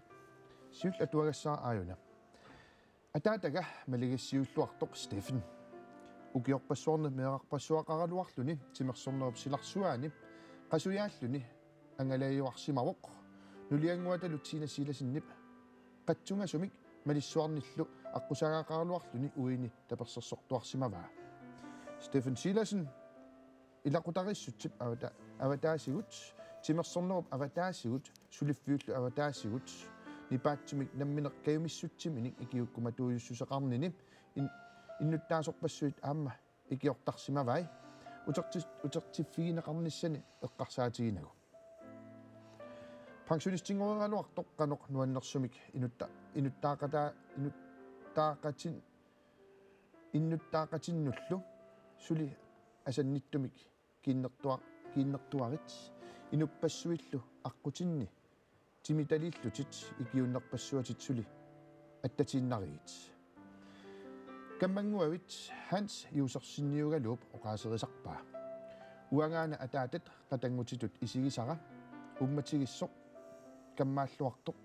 Siulleq atuagassaaq aajuna. Ataataga maligassiuilluartoq Steffen. Ukiorpassuarni meerarpassuaqaraluarluni timersornerup silarsuaani qasujaalluni angalajuarsimavoq. Nuliannguatalu Tina Silasenip qatsungasumik malissuarnillu aqqusagaqaraluarluni uini tapersersortuarsimavaa. Steffen Silasen ilaqutariissutsip avata-, avataasigut, timersornerup avataasigut, suliffiullu avataasigut, nipaatsumik nammineq kajumissutsiminik ikiuukkumatuujussuseqarnini in-, innuttaasorpassuit aamma ikiortarsimavai, uterti-, utertiffigineqarnissani eqqarsaatiginagu. Pensionistinngoreraluartoq qanoq nuannersumik inutta-, inuttaaqataa-, inuttaaqatin-, innuttaaqatinnullu suli asannittumik kiinnertua-, kiinnertuarit inuppassuillu aqqutinni timitaliillutit ikiuunnerpassuatit suli attatiinnarigit. Kammannguavit Hans Josefseniugaluup oqaaserisarpaa. Uangaana ataatat qatanngutitut isigisara uummatigissoq, kammaalluartoq,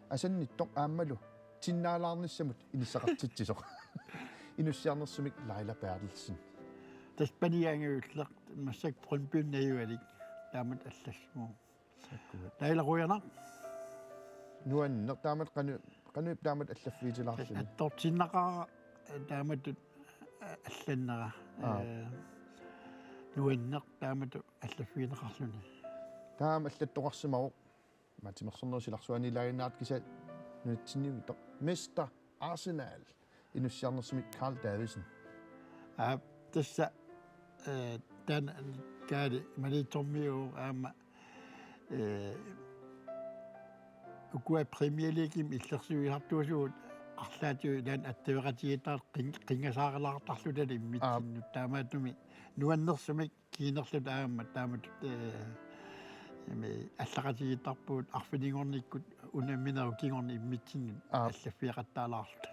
asannittoq aammalu tinnaalaarnissamut inissaqartitsisoq. Inussiarnersumik Laila Berthelsen. Tassa paniaangajullaq massakkut Brøndbymik najugalik taamatut allassimavoq. Sakkuat. Laila qujanaq. Nuanneq taamatut qanu-, qanoq taamatut allaffiutilaarluni. Attortinnaqaaq taamatut allannera. Aap. Eh, nuanneq taamatut allaffigineqarluni. Taama allattoqarsimavoq. Aamma timersornerup silarsuaniilaaginnartoq kisianni nunatsinniunngisoq. Mester Arsenal. Inussiarnersumik Carl Davidsen. Aap, tassa, eh, taanna Kaali Maliitsormiuuvoq aamma, eh, ukua Premier Leaguemi illersuisartuasugut arlaatigut ilaanni attaveqatigiittarluta qin-, qingasaarilaartarluta immitsinnut. Aap. Taamaattumik nuannersumik kiinerluta aamma taamatut, eh, imi, allaqatigiittarpugut arfininngornikkut unamminerup kingorna immitsinnut. Aap. Allaffigeqattaalaarluta.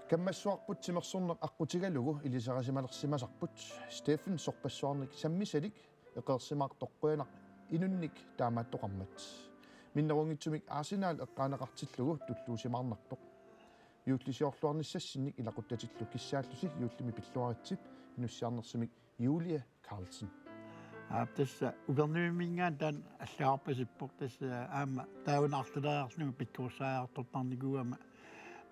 Kammassuarput timersorneq aqqutigalugu ilisarisimalersimasarput Steffen sorpassuarnik sammisalik eqeersimaartoq qujanaq inunnik taamaattoqarmat. Minnerunngitsumik Arsenal eqqaaneqartillugu tulluusimaarnartoq. Juullisiorluarnissassinnik ilaquttatillu kissaallusi juullimi pilluaritsi. Inussiarnersumik Julie Carlsen. Aap, tassa Upernavimminngaanniit taanna allagarpasippoq, tassa aamma taavani arlaleriarlugu pikkorissaajartortarnikuugama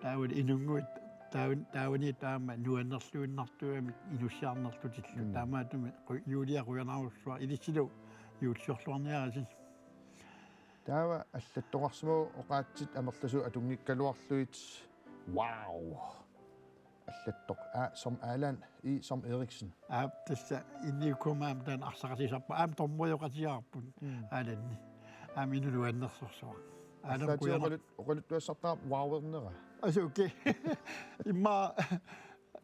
taavali inunnguit taavan-, taavani taama nuannerluinnartuugamik inussiarnerlutillu. Mm. Taamaattumik qu-, Julie qujanarsuaq ilissilu juullisiorluarniarisi. Taava allattoqarsimavoq oqaatsit amerlasuut atunngikkaluarlugit. Wow. Allattoq A som Allan, E som Eriksen. Aap, tassa inniukkumaam taanna arsaqatigisarput. Aamma tormojoqatigaarput. Mm. Allanni. Aamma inunuannersorsuaq. Allan arlaatigut qujanaq. Oqalut-, oqaluttuassartaa wow-ernera. Asu, okay. Immaqa,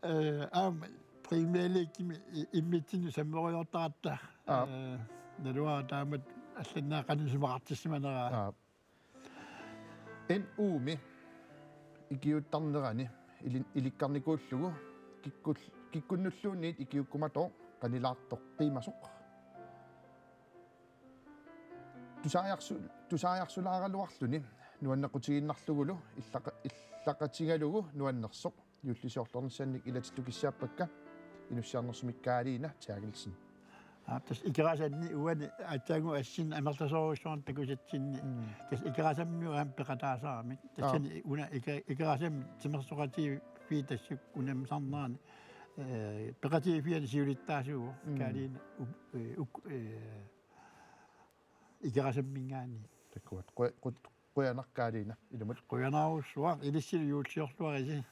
eh, aamma Premier Leaguemi i-, immitsinnut sammerujoortaratta. Aap. Eh, naluara taamatut allannaaq qanoq isumaqartissimanera. Aap. N U-mi ikiuuttarnerani ili-, ilikkarnikuullugu kikkul-, kikkunnulluunniit ikiuukkumatooq qanilaartoq qiimasoq. Tusaajarsu-, tusaajarsulaaraluarluni nuannequtigiinnarlugulu illaqa-, illaqatigalugu nuannersoq. Juullisiorluarnissannik ilatillu kissaappakka, inussiarnersumik Karina Terkelsen. Aap, tassa Ikerasanni uani aatsaannguaq assinni amerlasoorujussuarnik takusatsinni. Mm. Tassa Ikerasammiut aamma peqataasaramik. Tassani, aap, una Ike-, Ikerasami timersoqatigiiffiit tassa unammisarnerani, eh, peqatigiiffiani siulittaasuuvoq. Mm. Karina up-, eh, uk-, eh, Ikerasamminngaanniit. Takkuat. Qu-, qu-, Qujanaq Karina, ilumut. Qujanarsuaq, ilissilu juullisiorluarisi.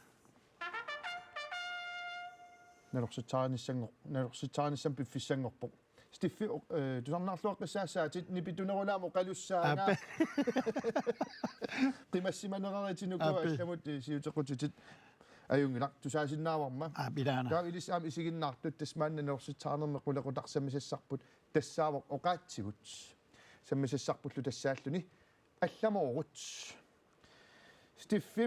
Nalorsitsaanissanngor-, nalorsitsaanissamut piffissanngorpoq. Steffi, o-, eh, tusarnaarluaqqissaassaatit, nipitunerulaamik oqalussaanga. Aap. Qimassimaneraritinuku. Aap. Allamut, eh, siuteqqutitit. Ajunngilaq, tusaasinnaavarma. Aap, ilaana. Taava ilissi aamma isiginnaartut tassa maanna nalorsitsisarnermi qulequtaq sammisassarput tassaavoq oqaatsivut. Sammisassarpullu tassaalluni allamoorut. Steffi,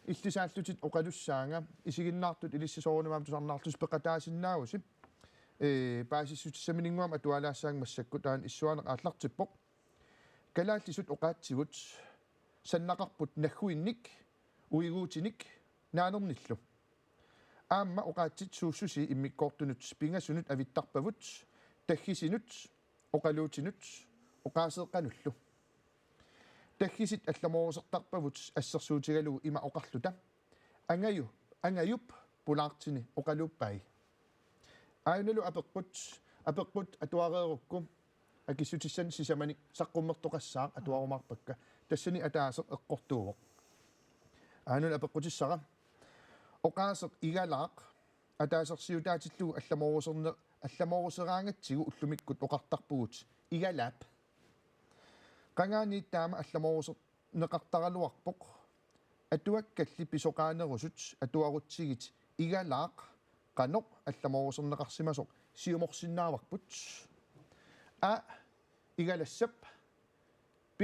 illisaallutit oqalussaanga, isiginnaartut ilissi soorunami aamma tusarnaarlusi peqataasinnaavusi. Ee, paasissutissaminngaanniit atualaassaanga massakkut, taanna issuaaneq aallartippoq. Kalaallisut oqaatsivut: sannaqarput nagguinnik, uiguutinik, naanernillu. Aamma oqaatsit suussusii immikkoortunut pingasunut avittarpavut: taggisinut, oqaluutinut, oqaaseeqqanullu. Taggisit allamoorusertarpavut assersuutigalugu ima oqarluta: Angaju, angajup pulaartini oqaluuppai. Aajunalu apeqqut, apeqqut atuareerukku akissutissanik sisamanik saqqummertoqassaaq, atuarumaarpakka. Tassani ataaseq eqqortuuvoq. Aajunalu apeqqutissara: Oqaaseq igalaaq ataasersiutaatillugu allamooruserni-, allamooruseraangatsigu ullumikkut oqartarpugut: Igalaap. Qangaaniit taama allamooruserneqartaraluarpoq. Atuakkalli pisoqaanerusut atuarutsigit igalaaq qanoq allamooruserneqarsimasoq siumorsinnaavarput. A: Igalassap. B: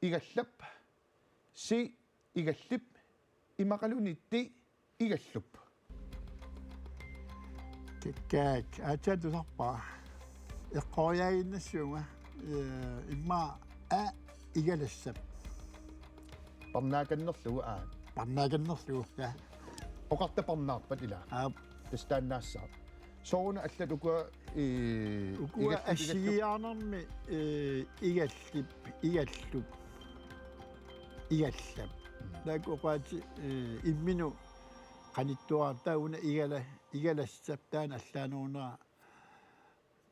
Igallap. C: Igallip. Immaqaluunniit D: Igallup. Kakkaak, aatsaat tusarpara. Eqqoriaaginnassuunga, ee, immaqa A: Igalassap. Parnaakannerlugu, aa. Parnaakannerlugu, ja. Oqarta parnaarpat ilaa. Aap. Tassa taannaassaaq. Sooruna allat ukua, ee, Ukua igallip, igallip. Assigiiaarnermi, ee, igallip, igallup, igallap. Mm. Taakku oqaatsit, ee, imminut qanittuartauna igala-, igalassap taanna allaanerunera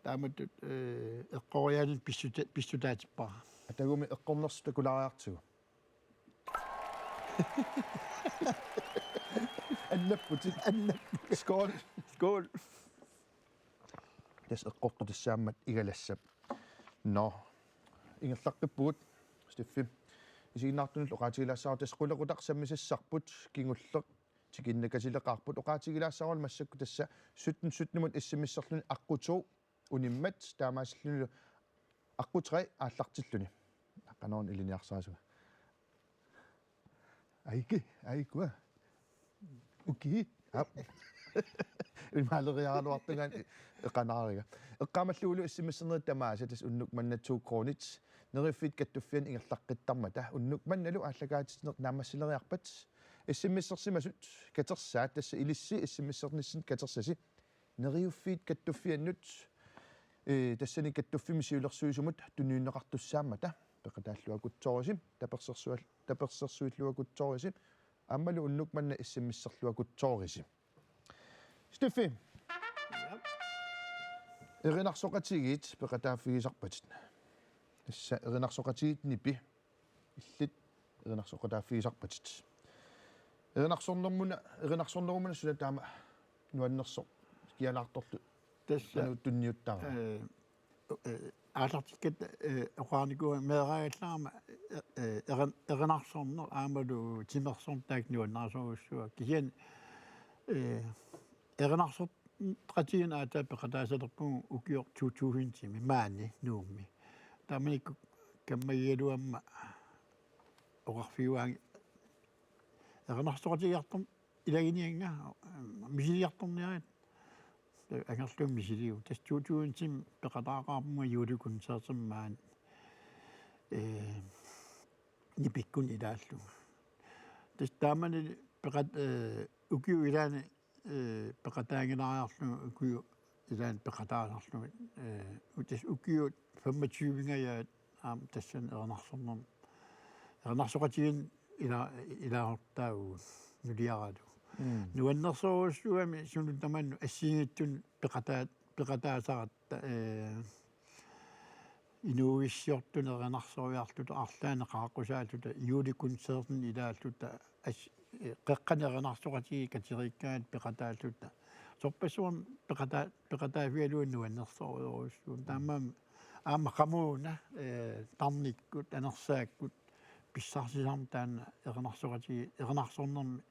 taamatut, ee, eqqoriaanermik pissuta-, pissutaatippara. Atagumi eqqornersut takulaariartigu. Annapputit. Annapputit. Skål. Skål. Tassa eqqortut tassaammat igalassap. Nå. Ingerlaqqippugut, Steffi. Isiginnaartunullu oqaatigilaassavara, tassa qulequtaq sammisassarput kingulleq tikinnakasileqaarput. Oqaatigilaassavara massakkut tassa sytten sytten-imut S M S-erluni aqqut to unimmat, taamaasillunilu aqqut tre aallartilluni. Qanoq ilinniarsarasunga. Aiki, aikua. Uki. Aap. Ilmaaleriaraluartunga eqanaariga. Eqqaamallugulu S M S-ernerit tamaasa, tassa unnuk manna to kronit. Neriuffiit Kattuffianni ingerlaqqittarmata. Unnuk mannalu aallakaatitsineq naammassileriarpat S M S-ersimasut katersaat, tassa ilissi S M S-ernissinni katersasi. Neriuffiit Kattuffiannut, ee, tassani kattuffimmi siulersuisumut tunniunneqartussaammata, peqataalluakutsoorisi, tapersersual-, tapersersuilluakutsoorisi, aammalu unnuk manna S M S-erluakutsoorisi. Steffi. Ja. Erinarsoqatigiit peqataaffigisarpatit. Tassa erinarsoqatigiit nipi illit erinarsoqataaffigisarpatit. Erinarsornermuna, erinarsornermuna suna taama nuannersoq kialaartorlu. Tassa, qanoq tunniuttara? Ee, ee, aallartikkatta, ee, oqareernikuuara meeraagallarama, ee, ee, erin-, erinarsorneq aammalu timersorneq taakku nuannarisorujussuuakka. Kisianni, ee, erinarsorneqatigiinneq aatsaat peqataasalerpugut ukioq to tusindimi maani Nuummi. Taamanikkut kammagigaluamma oqarfigaanga erinarsoqatigiartorneq ilaginiannga, misiliartorniarit angerlumik misiliivoq. Tassa to tusindimi peqataaqaarpunga julekoncertimi maani, ee, nipikkunni ilaallunga. Tassa taamani peqat-, ee, ukiup ilaani, ee, peqataanngilaariarlunga ukiup ilaani peqataasarlunga, ee, u-, tassa ukiut femogtyve-nngajat aamma tassani erinarsornermi, erinarsoqatigiinneq ila-, ilaasortaavugut nuliaralugu. Mm. Nuannersorujussuugami suna tamanna assigiinngitsunik peqataa-, peqataasaratta, ee, inuuissiortunut erinarsoriarluta arlaannik qaaqqusaalluta julekoncertini ilaalluta as-, ee, qeqqani erinarsoqatigiit kateriikkaangatta peqataalluta. Sorpassuarnik peqataa-, peqataaffigalugu nuannersorujussuuvoq. Taamaammat aamma qamuuna, ee, tarnikkut, anersaakkut pissarsisarneq taanna erinarsoqatigiit, erinarsornermi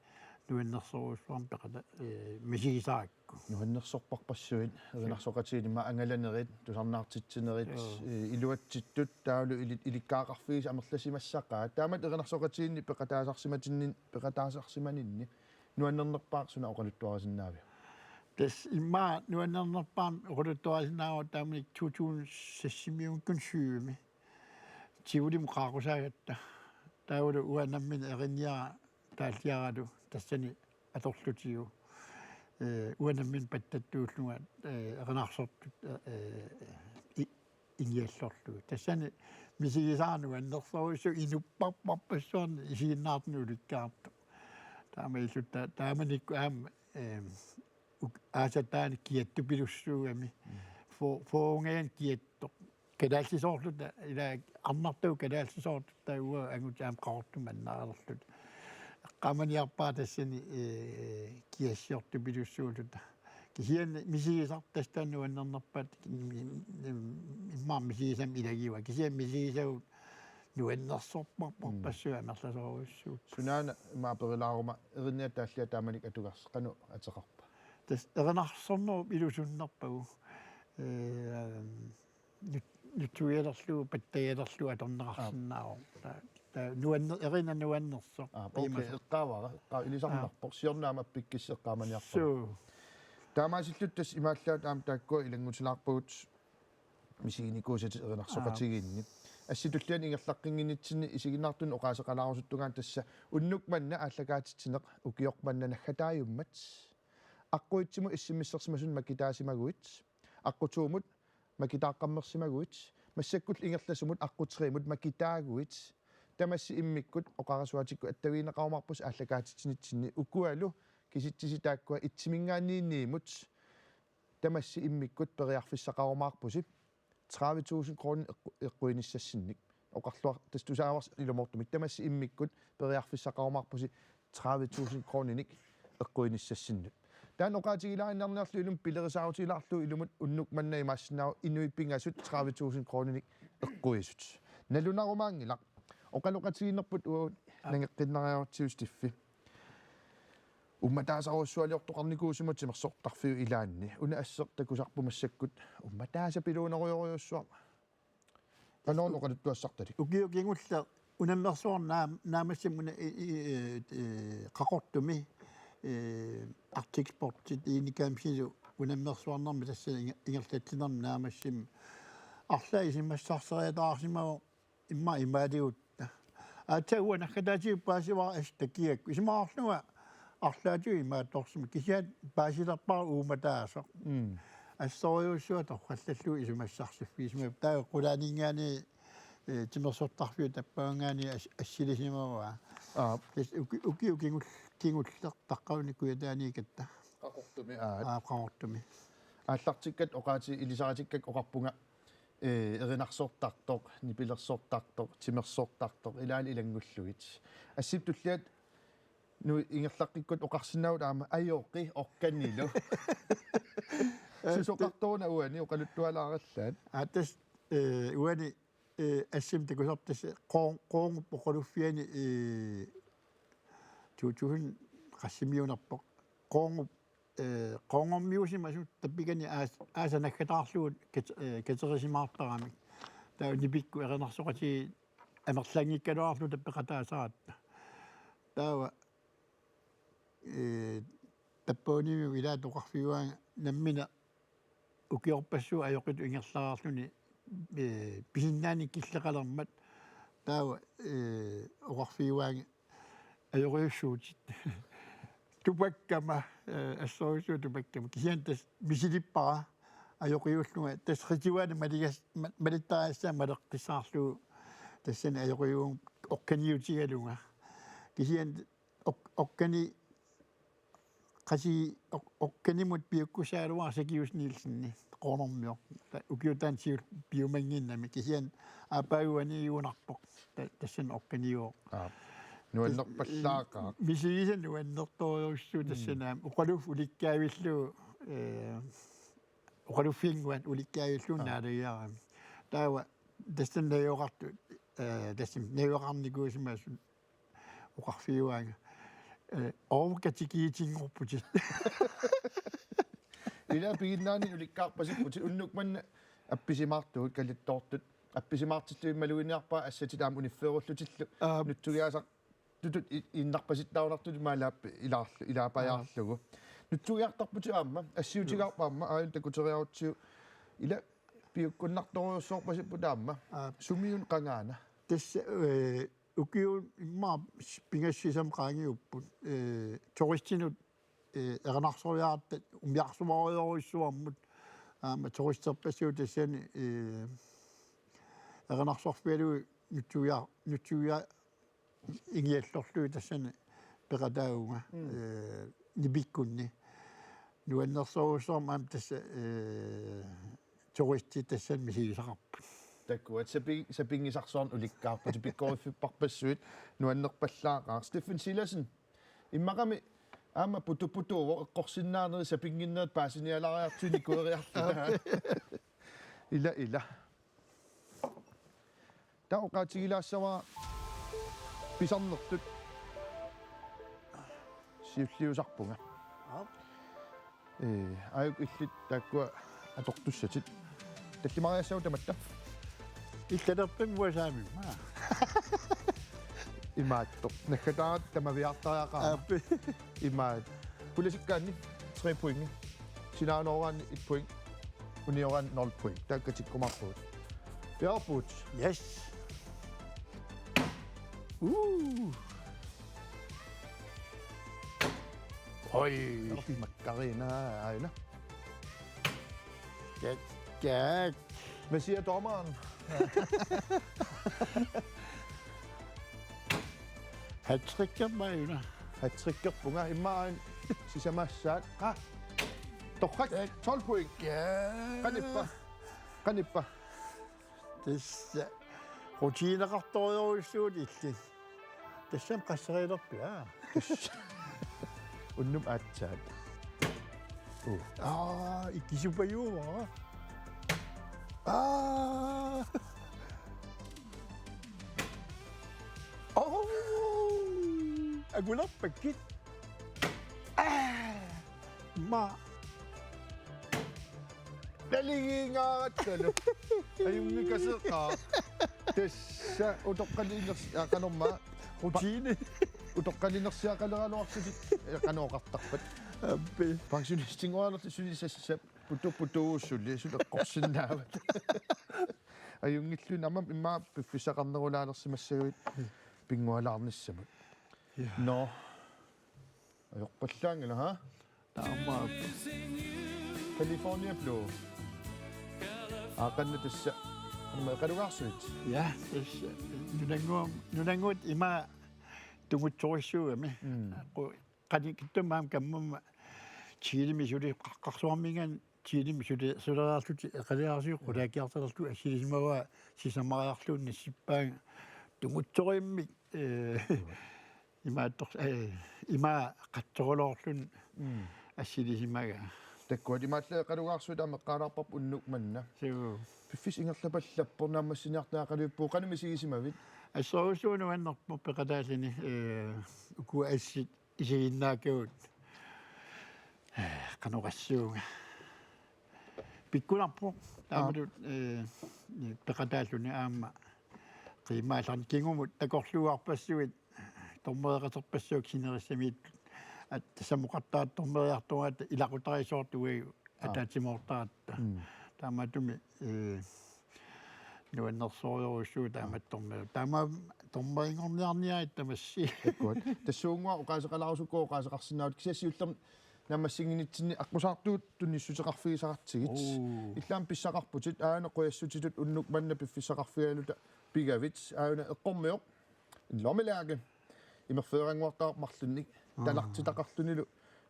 nuannersorujussuarmik peqata-, ee, misigisarakku. Nuannersorparpassuit, erinarsoqatigiinni ima angalanerit, tusarnaartitsinerit, Joo. ee, iluatsittut, taavalu ili-, ilikkagaqarfigisat amerlasimassaqaat. Taamatut erinarsoqatigiinni peqataasarsimatinni-, peqataasarsimaninni nuannernerpaaq suna oqaluttuarisinnaaviuk? Tassa immaqa nuannernerpaamik oqaluttuarisinnaavara taamani to tusind seksimiukkun syvimi. Tivolimut qaaqqusaagatta. Taavalu uanga nammineq erinniara taalliaralu tassani atorlutigu. Ee, uanga nammineq pattattuullunga, ee, erinarsortut, ee, i-, ingiallorlugu. Tassani misigisara nuannersorujussuuvoq inupparparpassuarnik isiginnaartunut ulikkaartoq. Taamaalilluta taamanikkut aamma, ee, uk-, aasaq taanna kiattupilussuugami. Mm. Fo-, fyrrengajanik kiattoq. Kalaallisoorluta, ila arnartagut kalaallisoorluta uanga angutit aamma Qaqortumi annaalerluta. Eqqaamaniarpara tassani, ee, kiassiortupilussuulluta. Kisianni misigisaq tassa taanna nuannernerpaat im-, im-, im-, immaqa misigisamik ilagivaat. Kisianni misigisagut nuannersorparpassuit Mm. amerlasoorujussuupput. Sunaana ima aperilaaruma erinniat taalliat taamanikkut atugarsi qanoq ateqarpa? Tassa erinarsornerup ilusunnerpagu. Ee, nut-, nutsuialerlugu, pattagialerlugu atorneqarsinnaavoq. Aap. Taava, taava nuanne-, erinaq nuannersoq. Aap, okay, imasoq. Eqqaavara, eqqaa-, ilisarnarpoq, Aap. siorna aamma appikkissi eqqaamaniarpagut. Suu. Taamaasilluta tassa imaallaat aamma taakkua ilanngutilaarpagut misiginikuusatit erinarsoqatigiinni. Aap. Assip tulliani ingerlaqqinnginnitsinni isiginnaartunut oqaaseqalaarusuttungaani tassa unnuk manna aallakaatitsineq ukioq manna naggataajummat. Aqquitsimut S M S-ersimasunut makitaasimaguit. Aqqutuumut makitaaqqammersimaguit, massakkullu ingerlasumut aqqut tre-mut makitaaguit, tamassi immikkut oqarasuaatikkut attavigineqarumaarpusi aallakaatitsinitsinni ukualu kisitsisi taakkua itsiminngaanniinniimut tamassi immikkut periarfissaqarumaarpusi tredive tusind kroner eqqu-, eqquinissassinnik. Oqarluar-, tassa tusaavarsi ilumoortumik tamassi immikkut periarfissaqarumaarpusi tredive tusind kroninik eqquinissassinnut. Taanna oqaatigilaaginnarniarlugu ilumut pilerisaarutigilaarlugu ilumut unnuk manna imaassinnaavoq inuit pingasut tredive tusind kroninik eqquisut. Nalunarumaanngilaq. Oqaloqatigiinnerput uagut Aap. nangeqqinnariarutsigu Steffi. Uummataasarujussualiortoqarnikuusimavoq timersortarfiup ilaanni. Una asseq takusarput massakkut uummataasap iluunerujorujussuaq. Qanoq oqaluttuassartalik? Ukiut kingulliit unammersuarneq naam-, naammassimi una i-, i-, ee, ee, Qaqortumi, ee, Arctic Sportsit Iini Kamsilu unammersuarnermi tassa inger-, ingerlatsinermi naammassimi arlaat isumassarseriataarsimavoq immaqa imaaligutta. Aatsaat uanga naggataatigut paasivara assut takiakku. Isumaqarlunga arlaatigut imaattoorsimavoq kisianni paasilerpara uummataasoq. Mm. Assorujussuaq torrallallugu isumassarsiffigisimavoq. Taava qulaaninngaanniit, ee, timersortarfiup tappavanngaanniit as-, assilisimavaa. Aap. Tassa uki-, ukiut kingul-, kingulliit taqqavani Kujataaniikkatta. Qaqortumi, aap. Aap, Qaqortumi. Aallartikkatta oqaati-, ilisaritikkakka oqarpunga, ee, erinarsortartoq, nipilersortartoq, timersortartoq, ilaanni ilanngullugit. Assip tulliat nu ingerlaqqikkutta oqarsinnaavugut aamma ajoqi orkanilu. Susoqartoruna uani oqaluttualaarallaat. Aa, tassa, ee, uani, ee, assimi takusarput tassa Qoo-, Qoornup oqaluffiani, ee, to tusind qassimiunerpoq. Qoornup, ee, Qoornummiuusimasut tappikani aas-, aasaq naggataarlugu kat-, ee, katerisimaartaramik. Taava nipikkut erinarsoqatigiit amerlanngikkaluarluta peqataasaratta. Taava, ee, tappavanilu ilaat oqarfigaanga nammineq ukiorpassuit ajoqitut ingerlareerluni, ee, pisinnaanini killeqalermat taava, ee, oqarfigaanga ajoriussuutit. Tupakkama, ee, assorujussuaq tupakkama. Kisianni tassa misilippara ajoqiullunga. Tassa rituali maligas-, ma-, malittariassaanga maleqqissaarlugu tassani ajoqiuvugut orkaniutigalunga. Kisianni ok-, okkani qasi-, ok-, okkanimut piukkussagaluara Sakius Nielsenip Qoornummiup. Ta-, ukiup taanna siulleq piumannginnami kisianni aappaagu uaniigunarpoq. Ta-, tassani okkaniuvoq. Aap. Nuannerpallaaqaaq. Misigisaq nuannertorujussuuvoq Mm. tassani aamma. Oqaluffik ulikkaavillugu, ee, oqaluffinnguaq ulikkaavillugu Aap. naalagiarami. Taava tassani najugaqartut, ee, tassami najugaqarnikuusimasut oqarfigaanga. Eh, overkatikiitinngorputit. Ila piginnaani ulikkaarpasipputit unnuk manna appisimaartugut kalattoortut. Appisimaartillugu maluginiarpaa assatit aamma uniffeerullutillu. Aap. Nutsugiaasartutut i-, innarpasittaarnartut imaalaap ilaarlu, ilaapajaarlugu. Nutsugiartarputit aamma, assiutigaarput aamma, aajuna takuteriarutsigu. Ila piukkunnartorujussuarpasipput aamma. Aap. Sumiuna qangaana. Tassa, eh, ukiut immaqa pingasut sisamat qaangiupput, eh, turistinut, eh, erinarsorniartartut umiarsuarujorujussuarmut aamma turisterpassuit tassani, eh, erinarsorfigalugit nutsugia-, nutsugia-, ingiallorlugit tassani peqataavunga, mm, eh, nipikkunni. Nuannersorujussuarmik aamma tassa, eh, turistit tassani misigisaqarput. Takuat sapi-, sapinngisarsuarnik ulikkaarputit, pikkoriffippassuit nuannerpallaaqaaq. Steffen Silassen, immaqami aamma putuputuuvoq, eqqorsinnaanerit sapinnginnerit paasinialaariartigu nikueriarluta. Ila, ila. Taava oqaatigilaassavara pisarnertut siulliusarpunga. Aap. Ee, aajuku illit taakkua atortussatit. Tallimariassaagut tamatta. Illalerpimmi uanga saamimma. Imaattoq. Naggataat tamaviaartariaqarama. Aap. Imaat. Pulasikkaanni tre pointi. Sinaanooraanni et point. Unioraanni nul point. Taakku tikkumaarpugut. Piaarpugut. Yes. Uu. Oj. Makkarina aina. Kat, kat. Hvad siger dommeren? Hattrickerpara una. Hattrickerpunga immaqa aana sisamassaat. Qa. Torrak. Tolv point. Ja. Qanippa. Qanippa. Tassa rutineqartorujussuuvoq illit. Tassami qasserilerpit, aa? Unnuk aatsaat. Uu. Aa, ikisupajuuvoq. Aa. Oo! Akulerpakkit. Aa! Ma. Naligiingaarattalu. Ajunngikaseqaaq. Tassa utoqqalinersi-, aa, qanormaa. Rutine. Utoqqalinersiaqaleraluarlutit, ee, qanoq oqartarpat. Aappi. Pensionistinnguanerlu suli sassa putu putuusuli suli eqqorsinnaavat. Ajunngilluinnarmik immaqa piffissaqarnerulaalersimassagavit pinngualaarnissamut. Ja. Nå. Ajorpallaanngilaq, ha? Taamaappoq. California Blue. Aa, qanoq tassa. Aamma eqalugaarsuit? Ja, tassa. Nunannguam-, nunannguit ima tungutsorissuugami. Mm. Qu-, qanikittumik aamma kammama Chilemi suli qaqqarsuarmiingaanniit Chilemi suli suleriarlutik eqaliarsuit qulakkeertarlutik assilisimavaa sisamariarlugu nassippaanga tungutsorimmik, ee, imaattor-, ee, ima qatsorloorluni, mm, assilisimagaa. Takuat imaallaat eqalugaarsuit aamma eqqaalaarparput unnuk manna. Suu. Piffissaq ingerlapallappoq, naammassiniartariaqalivippugut, qanoq misigisimavit? Assorujussuaq nuannerpoq peqataalluni, ee, uku assit isiginnaakkagut. Ee, qanoq oqassuunga. Pikkunarpoq. Aap. Taamatut, ee, peqataalluni aamma qiimaallarni kingumut takorluuarpassuit, dommereqaterpassuit sinerissamiittut. At-, tassami oqartaratta dommeriartoratta ilaqutariisoortut uagut, aap, ataatsimoortaratta. Mm. Taamaattumik, ee, nuannersorujussuuvoq taamatut dommeri-, taama dommeringorniarniarit tamassi. Takuat. Tassuunnguaq oqaaseqalaarusukku oqaaseqarsinnaavutit, kisianni siullermik naammassinnginnitsinni aqqusaartuut tunissuteqarfigisaqartigit. Uu. Illit aamma pissaqarputit, aana qujassutitut unnuk manna piffissaqarfigaluta pigavit, aana eqqormioq. En lommelærke. Imerfeerannguartarpoq marlunnik. Aa. Talartitaqarlunilu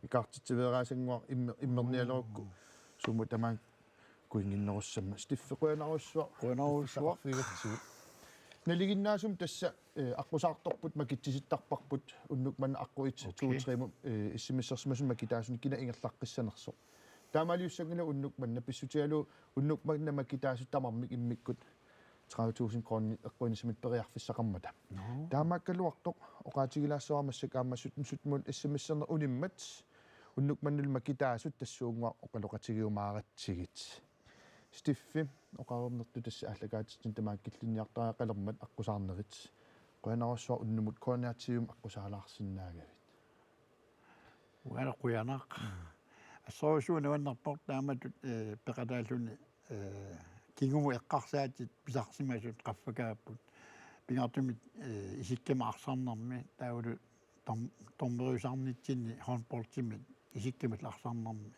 ikaartitsiveeraasannguaq imme-, immernialerukku. Sumut tamaanga kuinnginnerussammat. Steffi, qujanarsuaq. Qujanarsuaq. Piffissaqarfigigatsigu. Nalinginnaasumik tassa, eh, aqqusaartorput makitsisittarparput unnuk manna aqqut et, okay, to, tre-mut, eh, S M S-ersimasumik makitaasuni kina ingerlaqqissanersoq. Taamaaliussanngilaq unnuk manna pissutigalugu unnuk manna makitaasut tamarmik immikkut tredive tusind kroner eqquinissaminnut periarfissaqarmata. Nå. Taamaakkaluartoq oqaatigilaassavara massakkut aamma sytten sytten-imut S M S-erneq unimmat, unnuk mannalu makitaasut tassuunnguaq oqaloqatigiumaaratsigit. Steffi, oqarnertut tassa aallakaatitsineq tamakku killinniartariaqalermat aqqusaarnerit. Qujanarsuaq unnumut K N R T-mut aqqusaalaarsinnaagavit. Uanga qujanaq. Assorsuaq nuannerpoq taamatut, eh, peqataalluni, eh, kingumut eqqarsaatit pisarsimasut qaffakaapput. Pingaartumik, eh, isikkamik arsarnermi taavalu dom-, dommeriusarnitsinni håndboldimik isikkamik arsarnermi.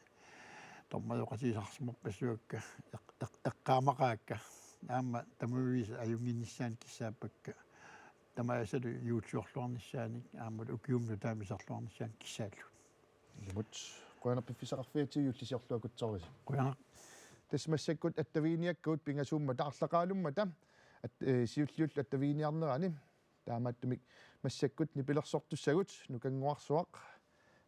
Dommerioqatigisarsimarpassuakka eq-, eq-, eqqaamaqaakka. Aamma tamuviisa ajunnginnissaannik kissaappakka. Tamaasalu juutsiorluarnissaannik aamma ukiumut taamiserluarnissaannik kissaallugu. Ilumut. Qujanaq piffissaqarfigatsigu, juullisiorluakkutsoorisi. Qujanaq. Tassa massakkut attaviginiakkagut pingasuummata arlaqaalummata at-, eh, siulliullugu attaviginiarnerani. Taamaattumik massakkut nipilersortussagut Nukannguarsuaq,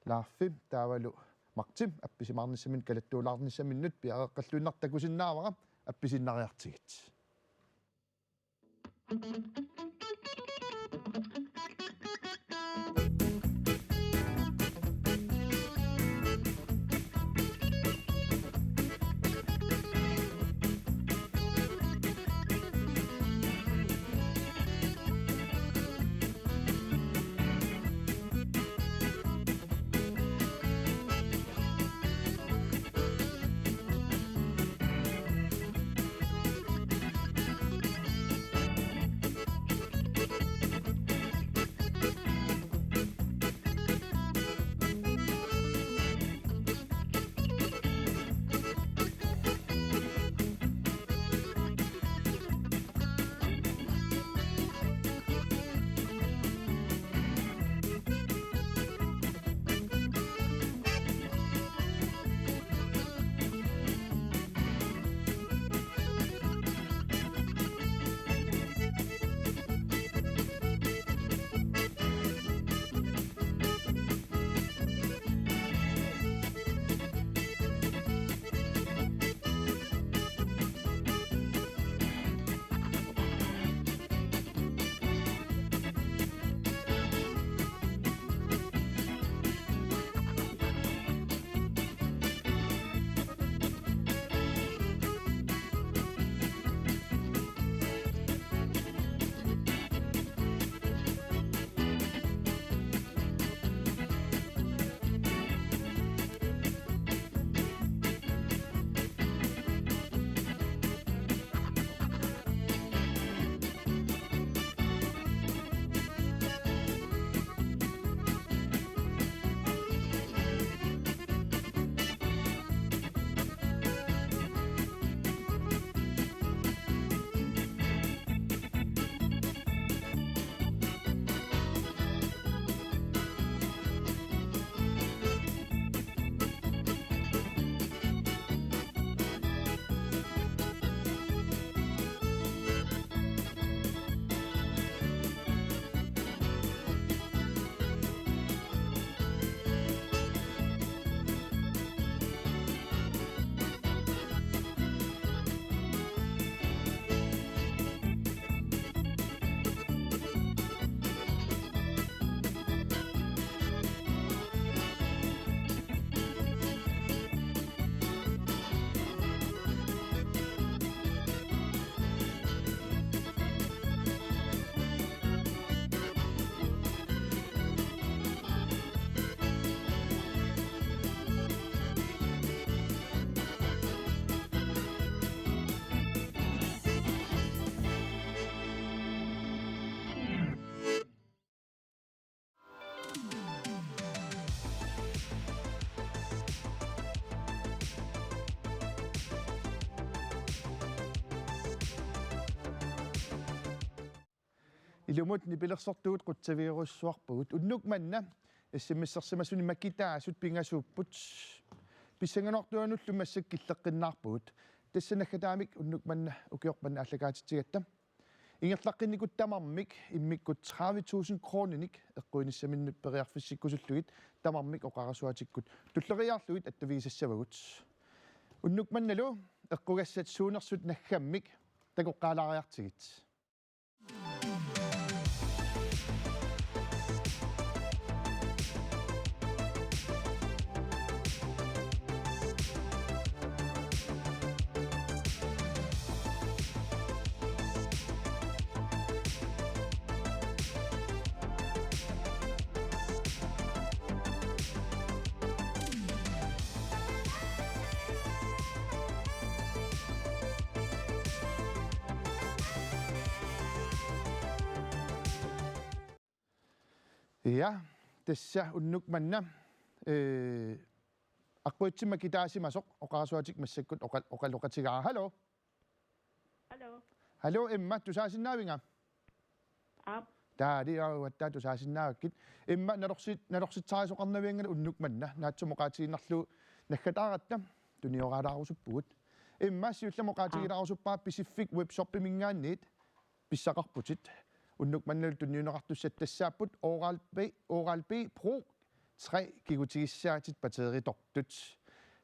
Laarfi taavalu Marti appisimaarnissaminnut kalattuulaarnissaminnut piareeqqalluinnartoq takusinnaavara, appisiinnariartigit. Ilumut nipilersortugut qutsavigerujussuarpugut. Unnuk manna S M S-ersimasuni makitaasut pingasuupput. Pissanganartuanullu massakkut killeqqinnaarpugut. Tassa naggataamik unnuk manna ukioq manna aallakaatitsigatta ingerlaqqinnikut tamarmik immikkut tredive tusind kroninik eqquinissaminnut periarfissikkusullugit tamarmik oqarasuatikkut tulleriiaarlugit attavigisassavagut. Unnuk mannalu eqqugassat suunersut naggammik Takoqqaalaariartigit. Ja, tassa unnuk manna, ee, aqquitsimut makitaasimasoq oqarasuatik massakkut oqa-, oqaloqatigaara. Hallo. Hallo. Hallo, Emma, tusaasinnaavinga? Aap. Taali, uatta tusaasinnaavakkit. Emma, nalorsi-, nalorsitsarisoqarnavianngilaq unnuk manna. Naatsumik oqaatigiinnarlugu naggataaratta, tunioraalaarusuppugut. Emma, siullermik oqaatigilaarusuppara Pisiffik webshopiminngaanniit pissaqarputit. Unnuk mannalu tunniunneqartussat tassaapput Oral-B, Oral-B Pro tre kigutigissaatit batteritortut.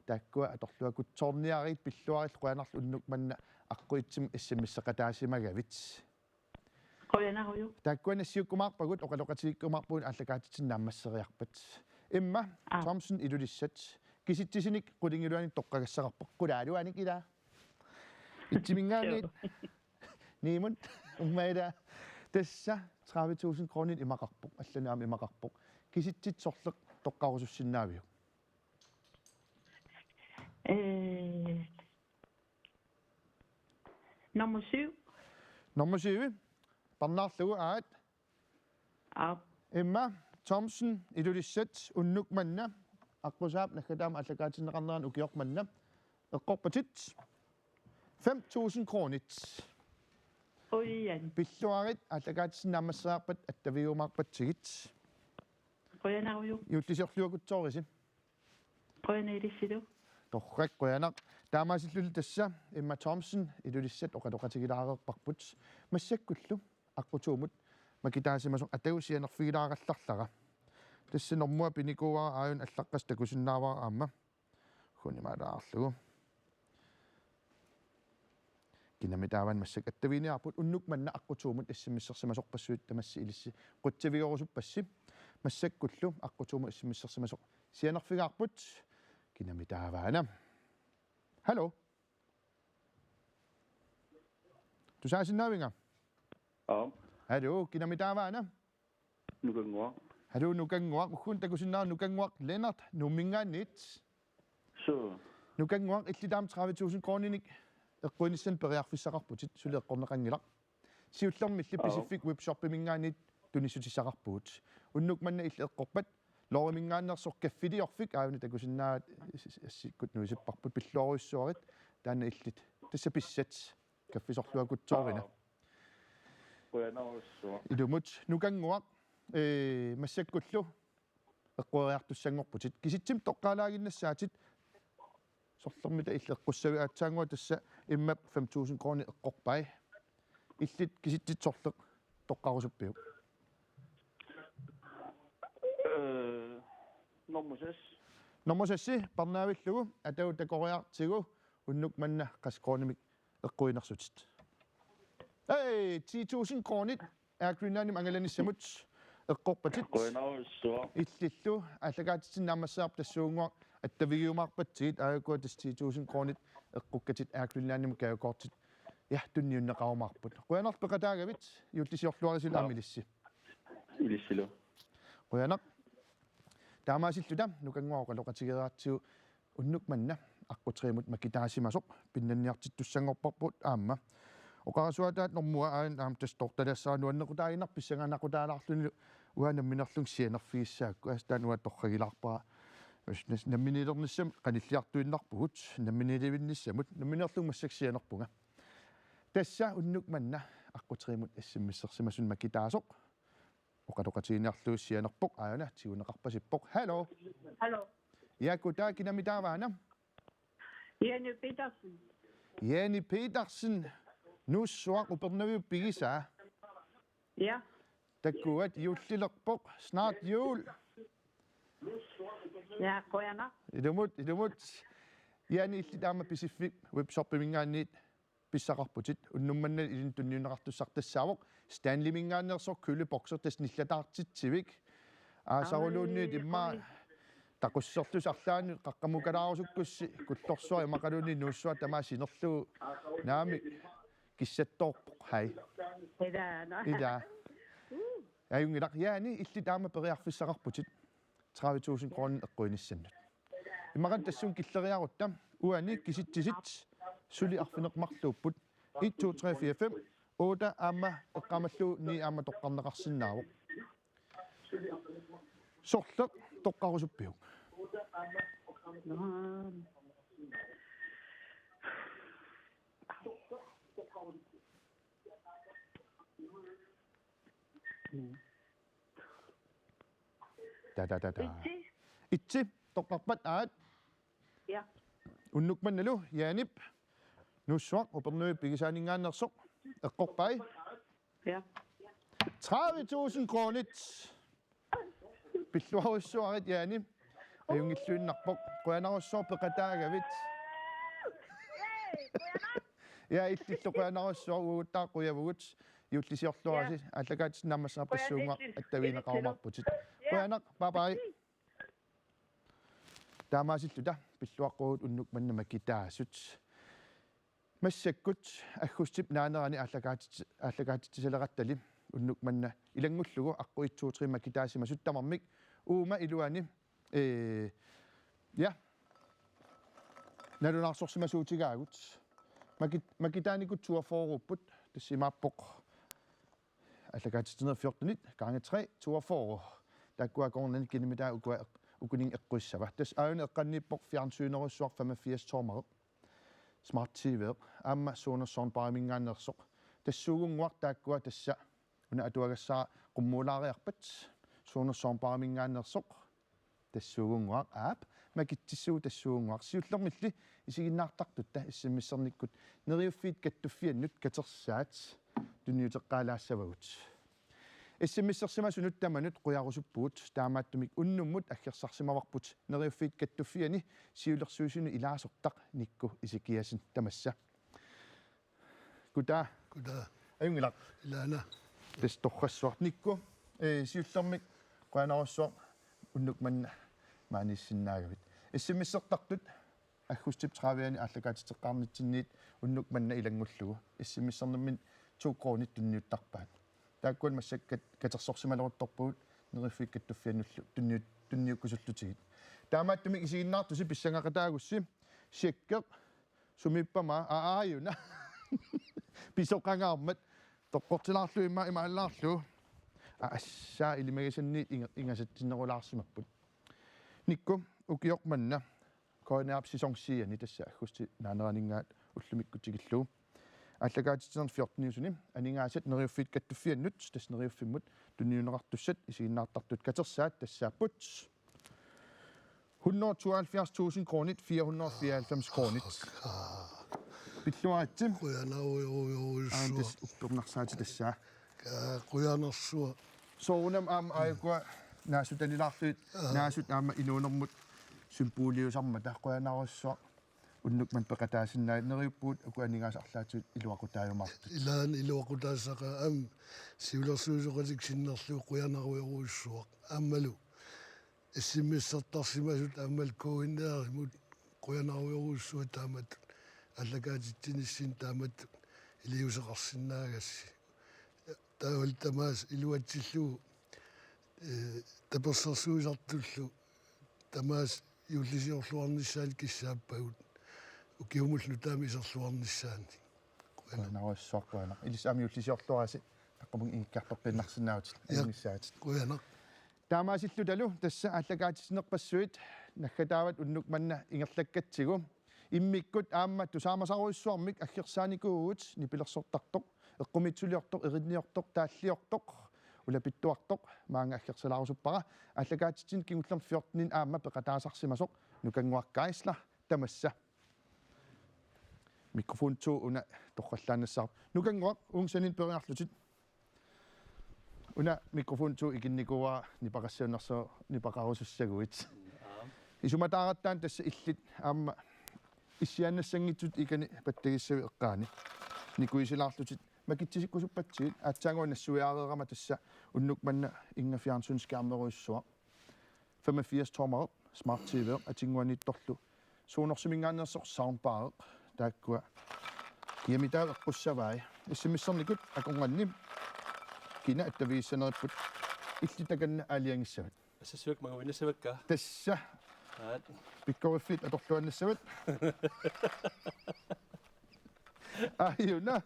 Taakkua atorluakutsoorniarit, pilluarit, qujanarlu unnuk manna aqquitsimut S M S-eqataasimagavit. Qujanarujuk. Taakkua nassiukkumaarpagut, oqaloqatigiikkumaarpugut aallakaatitsineq naammasseriarpat. Emma Aap. Thomsen Ilulissat. Kisitsisinik qulingiluanik toqqagassaqarpoq. Qulaaluanik ilaa. Itsiminngaanniit. Joo. Niimut, ummaila. Tassa tredive tusind kroner imaqarpoq, allanut aamma imaqarpoq. Kisitsit sorleq toqqarusussinnaaviuk? Øh, nummer syv. Nummer syv. Parnaarlugu aat. Aap. Emma Thomsen, Ilulissat, unnuk manna, aqqusaap naggataamut aallakaatinneqarnerani ukioq manna, eqqorpatit fem tusind kronit. Qujan. Pilluarit, aallakaatitsineq naammasseriarpat attavigiumaarpatsigit. Qujanarujuk. Juullisiorluakutsoorisi. Qujanaq ilissilu. Torrak, qujanaq. Taamaasilluni tassa Emma Thomsen, Ilulissat, oqaloqatigilaareerparput. Massakkullu aqqutuumut makitaasimasoq atagu sianerfigilaarallarlara. Tassa normua pinikuuara aajuna allaqqasoq takusinnaavara aamma. Hunimaalaarlugu. Kinami taava massakkut attaviginiarput, unnuk manna aqqutuumut S M S-ersimasorpassuit tamassi ilissi qutsavigerusuppassi. Massakkullu aqqutuumut S M S-ersimasoq sianerfigaarput. Kinami taavaana. Hallo. Tusaasinnaavinga? Aap. Hallo, kinami taavaana? Nukannguaq. Hallo, Nukannguaq. Ugguuna takusinnaavara Nukannguaq Lennert Nuumminngaanniit. Suu. Nukannguaq, illit aamma tredive tusind kroninik eqquinissamut periarfissaqarputit, suli eqqorneqanngilaq. Siullermilli Aap. Pisiffik webshopiminngaanniit tunissutissaqarpugut. Unnuk manna illit eqqorpat, loriminngaanneersoq kaffiliorfik aajuna takusinnaavat, assikkut nuisipparput, pilluarujussuarit, taanna illit. Tassa pissat, kaffisorluakutsoorina. Aap. Qujanarsuaq. Ilumut, Nukannguaq, ee, massakkullu eqqueriartussanngorputit. Kisitsimik toqqaalaaginnassaatit, sorlermita illit eqqussavit, aatsaannguaq tassa Emmap fem tusind kroner eqqorpai. Illit kisitsit sorleq toqqarusuppiuk? Øh, nummer seks. Nummer seks, parnaavillugu, atagu takoriartigu, unnuk manna qassit kronemik eqquinersutit. Hey, ti tusind kronit Air Greenlandimut angalanissamut eqqorpatit. Qujanarsuaq. Illillu aallakaatitsineq naammasseriarpat tassuunnguaq attavigiumaarpatsigit, aajuku tassa ti tusind kronit eqqukkatit Air Greenlandimut gavekortit. Ja, tunniunneqarumaarput. Qujanaq peqataagavit, juullisiorluarisi Aap. Aamma ilissi. Ilissilu. Qujanaq. Taamaasilluta Nukannguaq oqaloqatigeeratsigu unnuk manna aqqutrimut makitaasimasoq pinnanniartittussanngorparput aamma. Oqarasuaataat normua aajuna aamma tassa tortalassara nuannequtaaginnarpoq, pissanganaaqutaalaarlunilu uanga nammineerlunga sianerfigissaakku, assut taanna uanga torragilaarpara. Nas-, namminiilernissamut qanilliartuinnarpugut, namminiilivinnissamut, nammineerlunga massakkut sianerpunga. Tassa unnuk manna aqqutrimut S M S-ersimasunut makitaasoq. Oqaloqatiginiarlugu sianerpoq, aajuna tiguneqarpasippoq. Hallo. Hallo. Ja, goddag, kinami taavaana? Jenny Petersen. Jenny Petersen. Nuussuaq, Upernaviup pigisaa. Ja. Takuat, juullilerpoq, snart jul. Ja, qujanaq. Ilumut, ilumut. Jenny, illit aamma Pisiffik webshopiminngaanniit pissaqarputit, unnuk manna ilinnut tunniunneqartussaq tassaavoq Stanleyminngaanneersoq kølebokser, tassa nillataartitsivik. Aasaruluunniit immaqa taqusserlusi arlaannut qaqqamukalaarusukkussi, kullorsuaq immaqaluunniit nuussuaq tamaat sinerlugu naamik kissattoorpoq. Hej. Ilaa, nå. Ilaa. Ajunngilaq, Jaani, illit aamma periarfissaqarputit tredive tusind kroner eqquinissannut. Immaqa tassunga killeriarutta, uani kisitsisit suli arfineq-marluupput. Et, to, tre, fire, fem, otte aamma eqqaamallugu ni aamma toqqarneqarsinnaavoq. Sorleq toqqarusuppiuk? Ta, ta, ta, ta. Itsi. Itsi, toqqarpat aat? Ja. Unnuk mannalu, Jaanip. Nuussuaq, Upernavimmi pigisaaninngaanneersoq. Eqqorpai? Ja. Tredive tusind kronit. Pilluarujussuarit, Jaani. Ajunngilluinnarpoq. Qujanarsuaq peqataagavit. Ja, illillu qujanarsuaq, uaguttaaq qujavugut. Juullisiorluarisi, ja, aallakaatitsinni naammasseqarpassuunnguaq, qujanarsuaq, attavigineqarumaarputit. Ja. Qujanaq, bye bye. Taamaasilluta pilluaqquagut unnuk manna makitaasut. Massakkut aggustip naanerani aallakaatit-, aallakaatitsisalerattali unnuk manna ilanngullugu aqqut et, to, tre makitaasimasut tamarmik uuma iluani, ee, ja, nalunaarsorsimasuutigaagut. Makit-, makitaanikut toogfyrreupput, tassa imaappoq aallakaatitsineq fjortenit gange tre, toogfyrre. Taakkua akornanni kinamitaat ukua eq-, ukuninnga eqqussavat. Tassa aajuna eqqanniippoq fjernsynerujussuaq femogfirs tommerit. Smart T V, aamma Sonos Soundbariminngaanneersoq. Tassuugunnguaq taakkua tassa una atuagassara qummuulaariarpat. Sonos Soundbariminngaanneersoq. Tassuugunnguaq, aap, makitsissuugut tassuugunnguaq. Siullermilli isiginnaartartutta S M S-ernikkut Neriuffiit Kattuffiannut katersaat tunniuteqqaalaassavagut. S M S-ersimasunut tamanut qujarusuppugut, taamaattumik unnummut aggersarsimavarput Neriuffiit Kattuffiani siulersuisunut ilaasortaq Nikku Ezekiassen, tamassa. Goddag. Goddag. Ajunngilaq. Ilaana. Tassa torrassuaq Nikku. Ee, siullermik qujanarsuaq unnuk manna maaniissinnaagavit. S M S-ertartut aggustip tredive-ani aallakaatitseqqaarnitsinniit unnuk manna ilanngullugu. S M S-ernermini to kronit tunniuttarpaat. Taakkualu massakkut katersorsimaleruttorpugut Neriuffiit Kattuffiannullu tunniut-, tunniukkusullutigit. Taamaattumik isiginnaartusi pissangaqataagussi, checkeq sumiippama, aa, aajuna. Pisoqangaarmat toqqortilaarlugu ima, imaallaarlugu. Aa, assaa, ilimagisanniit inga-, ingasatsinnerulaarsimapput. Nikku, ukioq manna K N R-p sæson C-ani, tassa aggustip naaneraninngaanniit ullumikkut tikillugu, aallakaatitsinerni fjorteniusuni aningaasat Neriuffiit Kattuffiannut, tassa Neriuffimmut, tunniunneqartussat isiginnaartartut katersaat tassaapput hundrede tooghalvfjerds tusind kronit, fire hundrede og fireoghalvfems kronit. Pilluaritsi. Qujanarujorujussuaq. Aana tassa uppernarsaatit tassa. Kaa, qujanarsuaq. Soorunami aamma aajukua naasutalilaarlugit, aa, naasut aamma inuunermut symboliusarmata, qujanarsuaq. Unnuk manna peqataasinnaagit, neriuppugut uku aningaasat arlaatigut iluaqutaajumaartut. Ilaana iluaqutaassaqaaq, aamma siulersuisoqatigiit sinnerlugit qujanarujorujussuaq. Aammalu S M S-ertarsimasut aammalu K N R-imut qujanarujorujussuaq taamatut. Aallakaatitsinissinni taamatut iliuuseqarsinnaagassi. Taavalu tamaasa iluatsillugu, ee, tapersersuisartullu tamaasa juullisiorluarnissaannik kissaappagut. Ukiumullu taama iserluarnissaannik. Qujanaq. Qujanarsuaq, qujanaq. Ilissi aamma juullisiorluarisi, taqqamunga ingikkariartorpiinnarsinnaavutit. Ja. Inissaatit. Qujanaq. Taamaasillutalu tassa aallakaatitsinerpassuit naggataavat unnuk manna ingerlakkatsigu. Immikkut aamma tusaamasarujussuarmik aggersaanikuuvugut nipilersortartoq, eqqumiitsuliortoq, erinniortoq, taalliortoq, ulapittuartoq, maanga aggersalaarusuppara, aallakaatitsineq kingullermik fjortenini aamma peqataasarsimasoq, Nukannguaq Geisler, tamassa. Mikrofon to una torrallaannassaaq. Nukannguaq, uunga saniani periarlutit. Una mikrofon to ikinnikuuara nipeqassagunarsu-, nipeqarusussaguit. Aap. Isumataaratta tassa illit aamma Issiaannassanngitsut ikani pattagissavi eqqaani. Nikuisilaarlutit makitsisikkusuppatsigit, aatsaannguaq nassuiaareerama tassa unnuk manna inga fjernsynsskærmerujussuaq. Femogfirs tommer smart T V atinnguaniittorlu suunorsiminngaanneersoq soundbareq taakkua kiamitaava eqqussavai. S M S-ernikut akornanni kina attavigissaneripput illit takanna aalajangissavat. Assassuak manguinnassavakka. Tassa. Aat. Pikkoriffit atorluannassavat. Aajuna.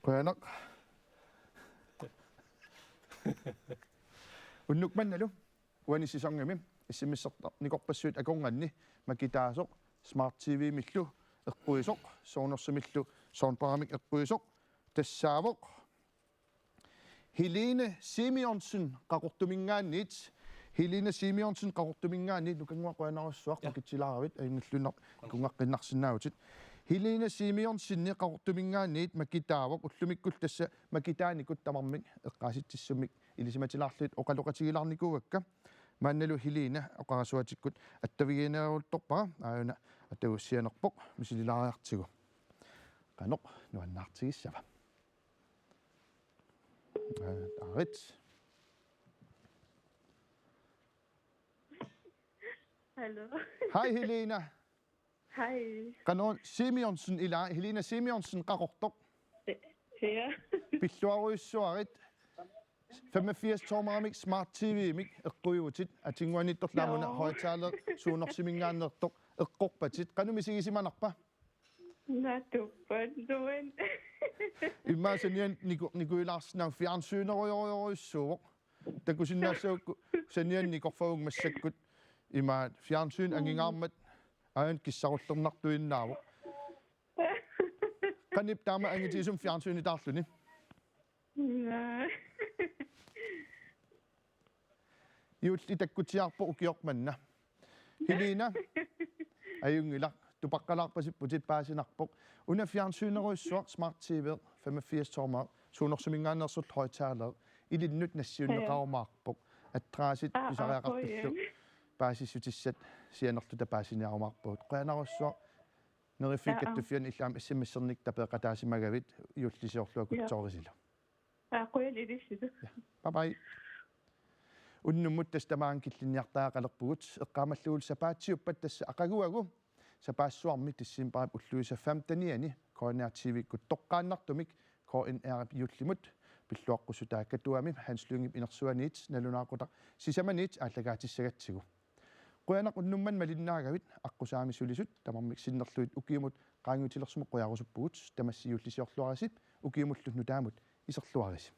Qujanaq. Unnuk mannalu uani sæsonimi S M S-ertarnikorpassuit akornanni makitaasoq smart T V-millu eqquisoq, suunersimillu soundbaremik eqquisoq tassaavoq Helene Simeonsen Qaqortuminngaanniit. Helene Simeonsen Qaqortuminngaanniit, Nukannguaq, qujanarsuaq. Ja. Makitsilaaravit, ajunngilluinnaq ikunnaqqinnarsinnaavutit. Helene Simeonsen Qaqortuminngaanniit makitaavoq, ullumikkut tassa makitaanikut tamarmik eqqaasitsissummik ilisimatilaarlugit oqaloqatigilaarnikuuakka. Maannalu Helene oqarasuatikkut attavigineeruttorpara, aajuna atagussianerpoq misililaariartigu. Qanoq nuannaartigissava? Aa, aarit. Hallo. Hej, Helena. Hej. Qanoq, Simeonsen, ilaa, Helena Simeonsen Qaqortoq. Ja. Pilluarujussuarit. Femogfirs tommerimik smart T V-mik eqquivutit, atinnguaniittorlu aamma una. Joo. Højttaler suunorsiminngaanneersoq eqqorpatit. Qanoq misigisimanarpa? Naatuppat, tuan. Immaqa saniani niku-, nikuilaarsinnaavoq, fjernsynerujorujussuuvoq. Takusinnaassagukku saniani nikorfaguk massakkut. Immaqa fjernsyn angingaarmat aajuna kissarullernartuinnaavoq. Qanip taama angitigisumik fjernsynitaarluni? Naa. Juulli takkutsiarpoq ukioq manna. Helena. Ajunngilaq. Tupaqqalaarpasipputit, paasinarpoq. Una fjernsynerujussuaq, smart T V, femogfirs tommer, suunorsiminngaanneersoq højttaler, ilinnut nassiunneqarumaarpoq. Adressit. Aa, aa, pisariaqartullu. Qujan. Paasissutissat sianerluta paasiniarumaarpagut. Qujanarsuaq. Neriffik. Aa, aa. Kattuffianni illit aamma S M S-ernik tapeeqataasimagavit, juullisiorluakkutsoorisilu. Ja. Aa, qujan ilissi. Ja. Bye bye. Unnummut tassa tamaanga killinniartariaqalerpugut, eqqaamallugulu sapaatiuppat tassa aqaguagu sapaassuarmi decembarip ulluisa femtenianni K N R T V-kkut toqqaannartumik K N R-ip juullimut pilluaqqussutaa Katuami Hans Lyngep inersuaniit nalunaaqutaq sisamaniit aallakaatissagatsigu. Qujanaq unnuk manna malinnaagavit, aqqusaami sulisut tamarmik sinnerlugit ukiumut qaangiutilersimaqqusaarusupput, tamassi juullisiorluarisi, ukiumullu nutaamut iserluarisi.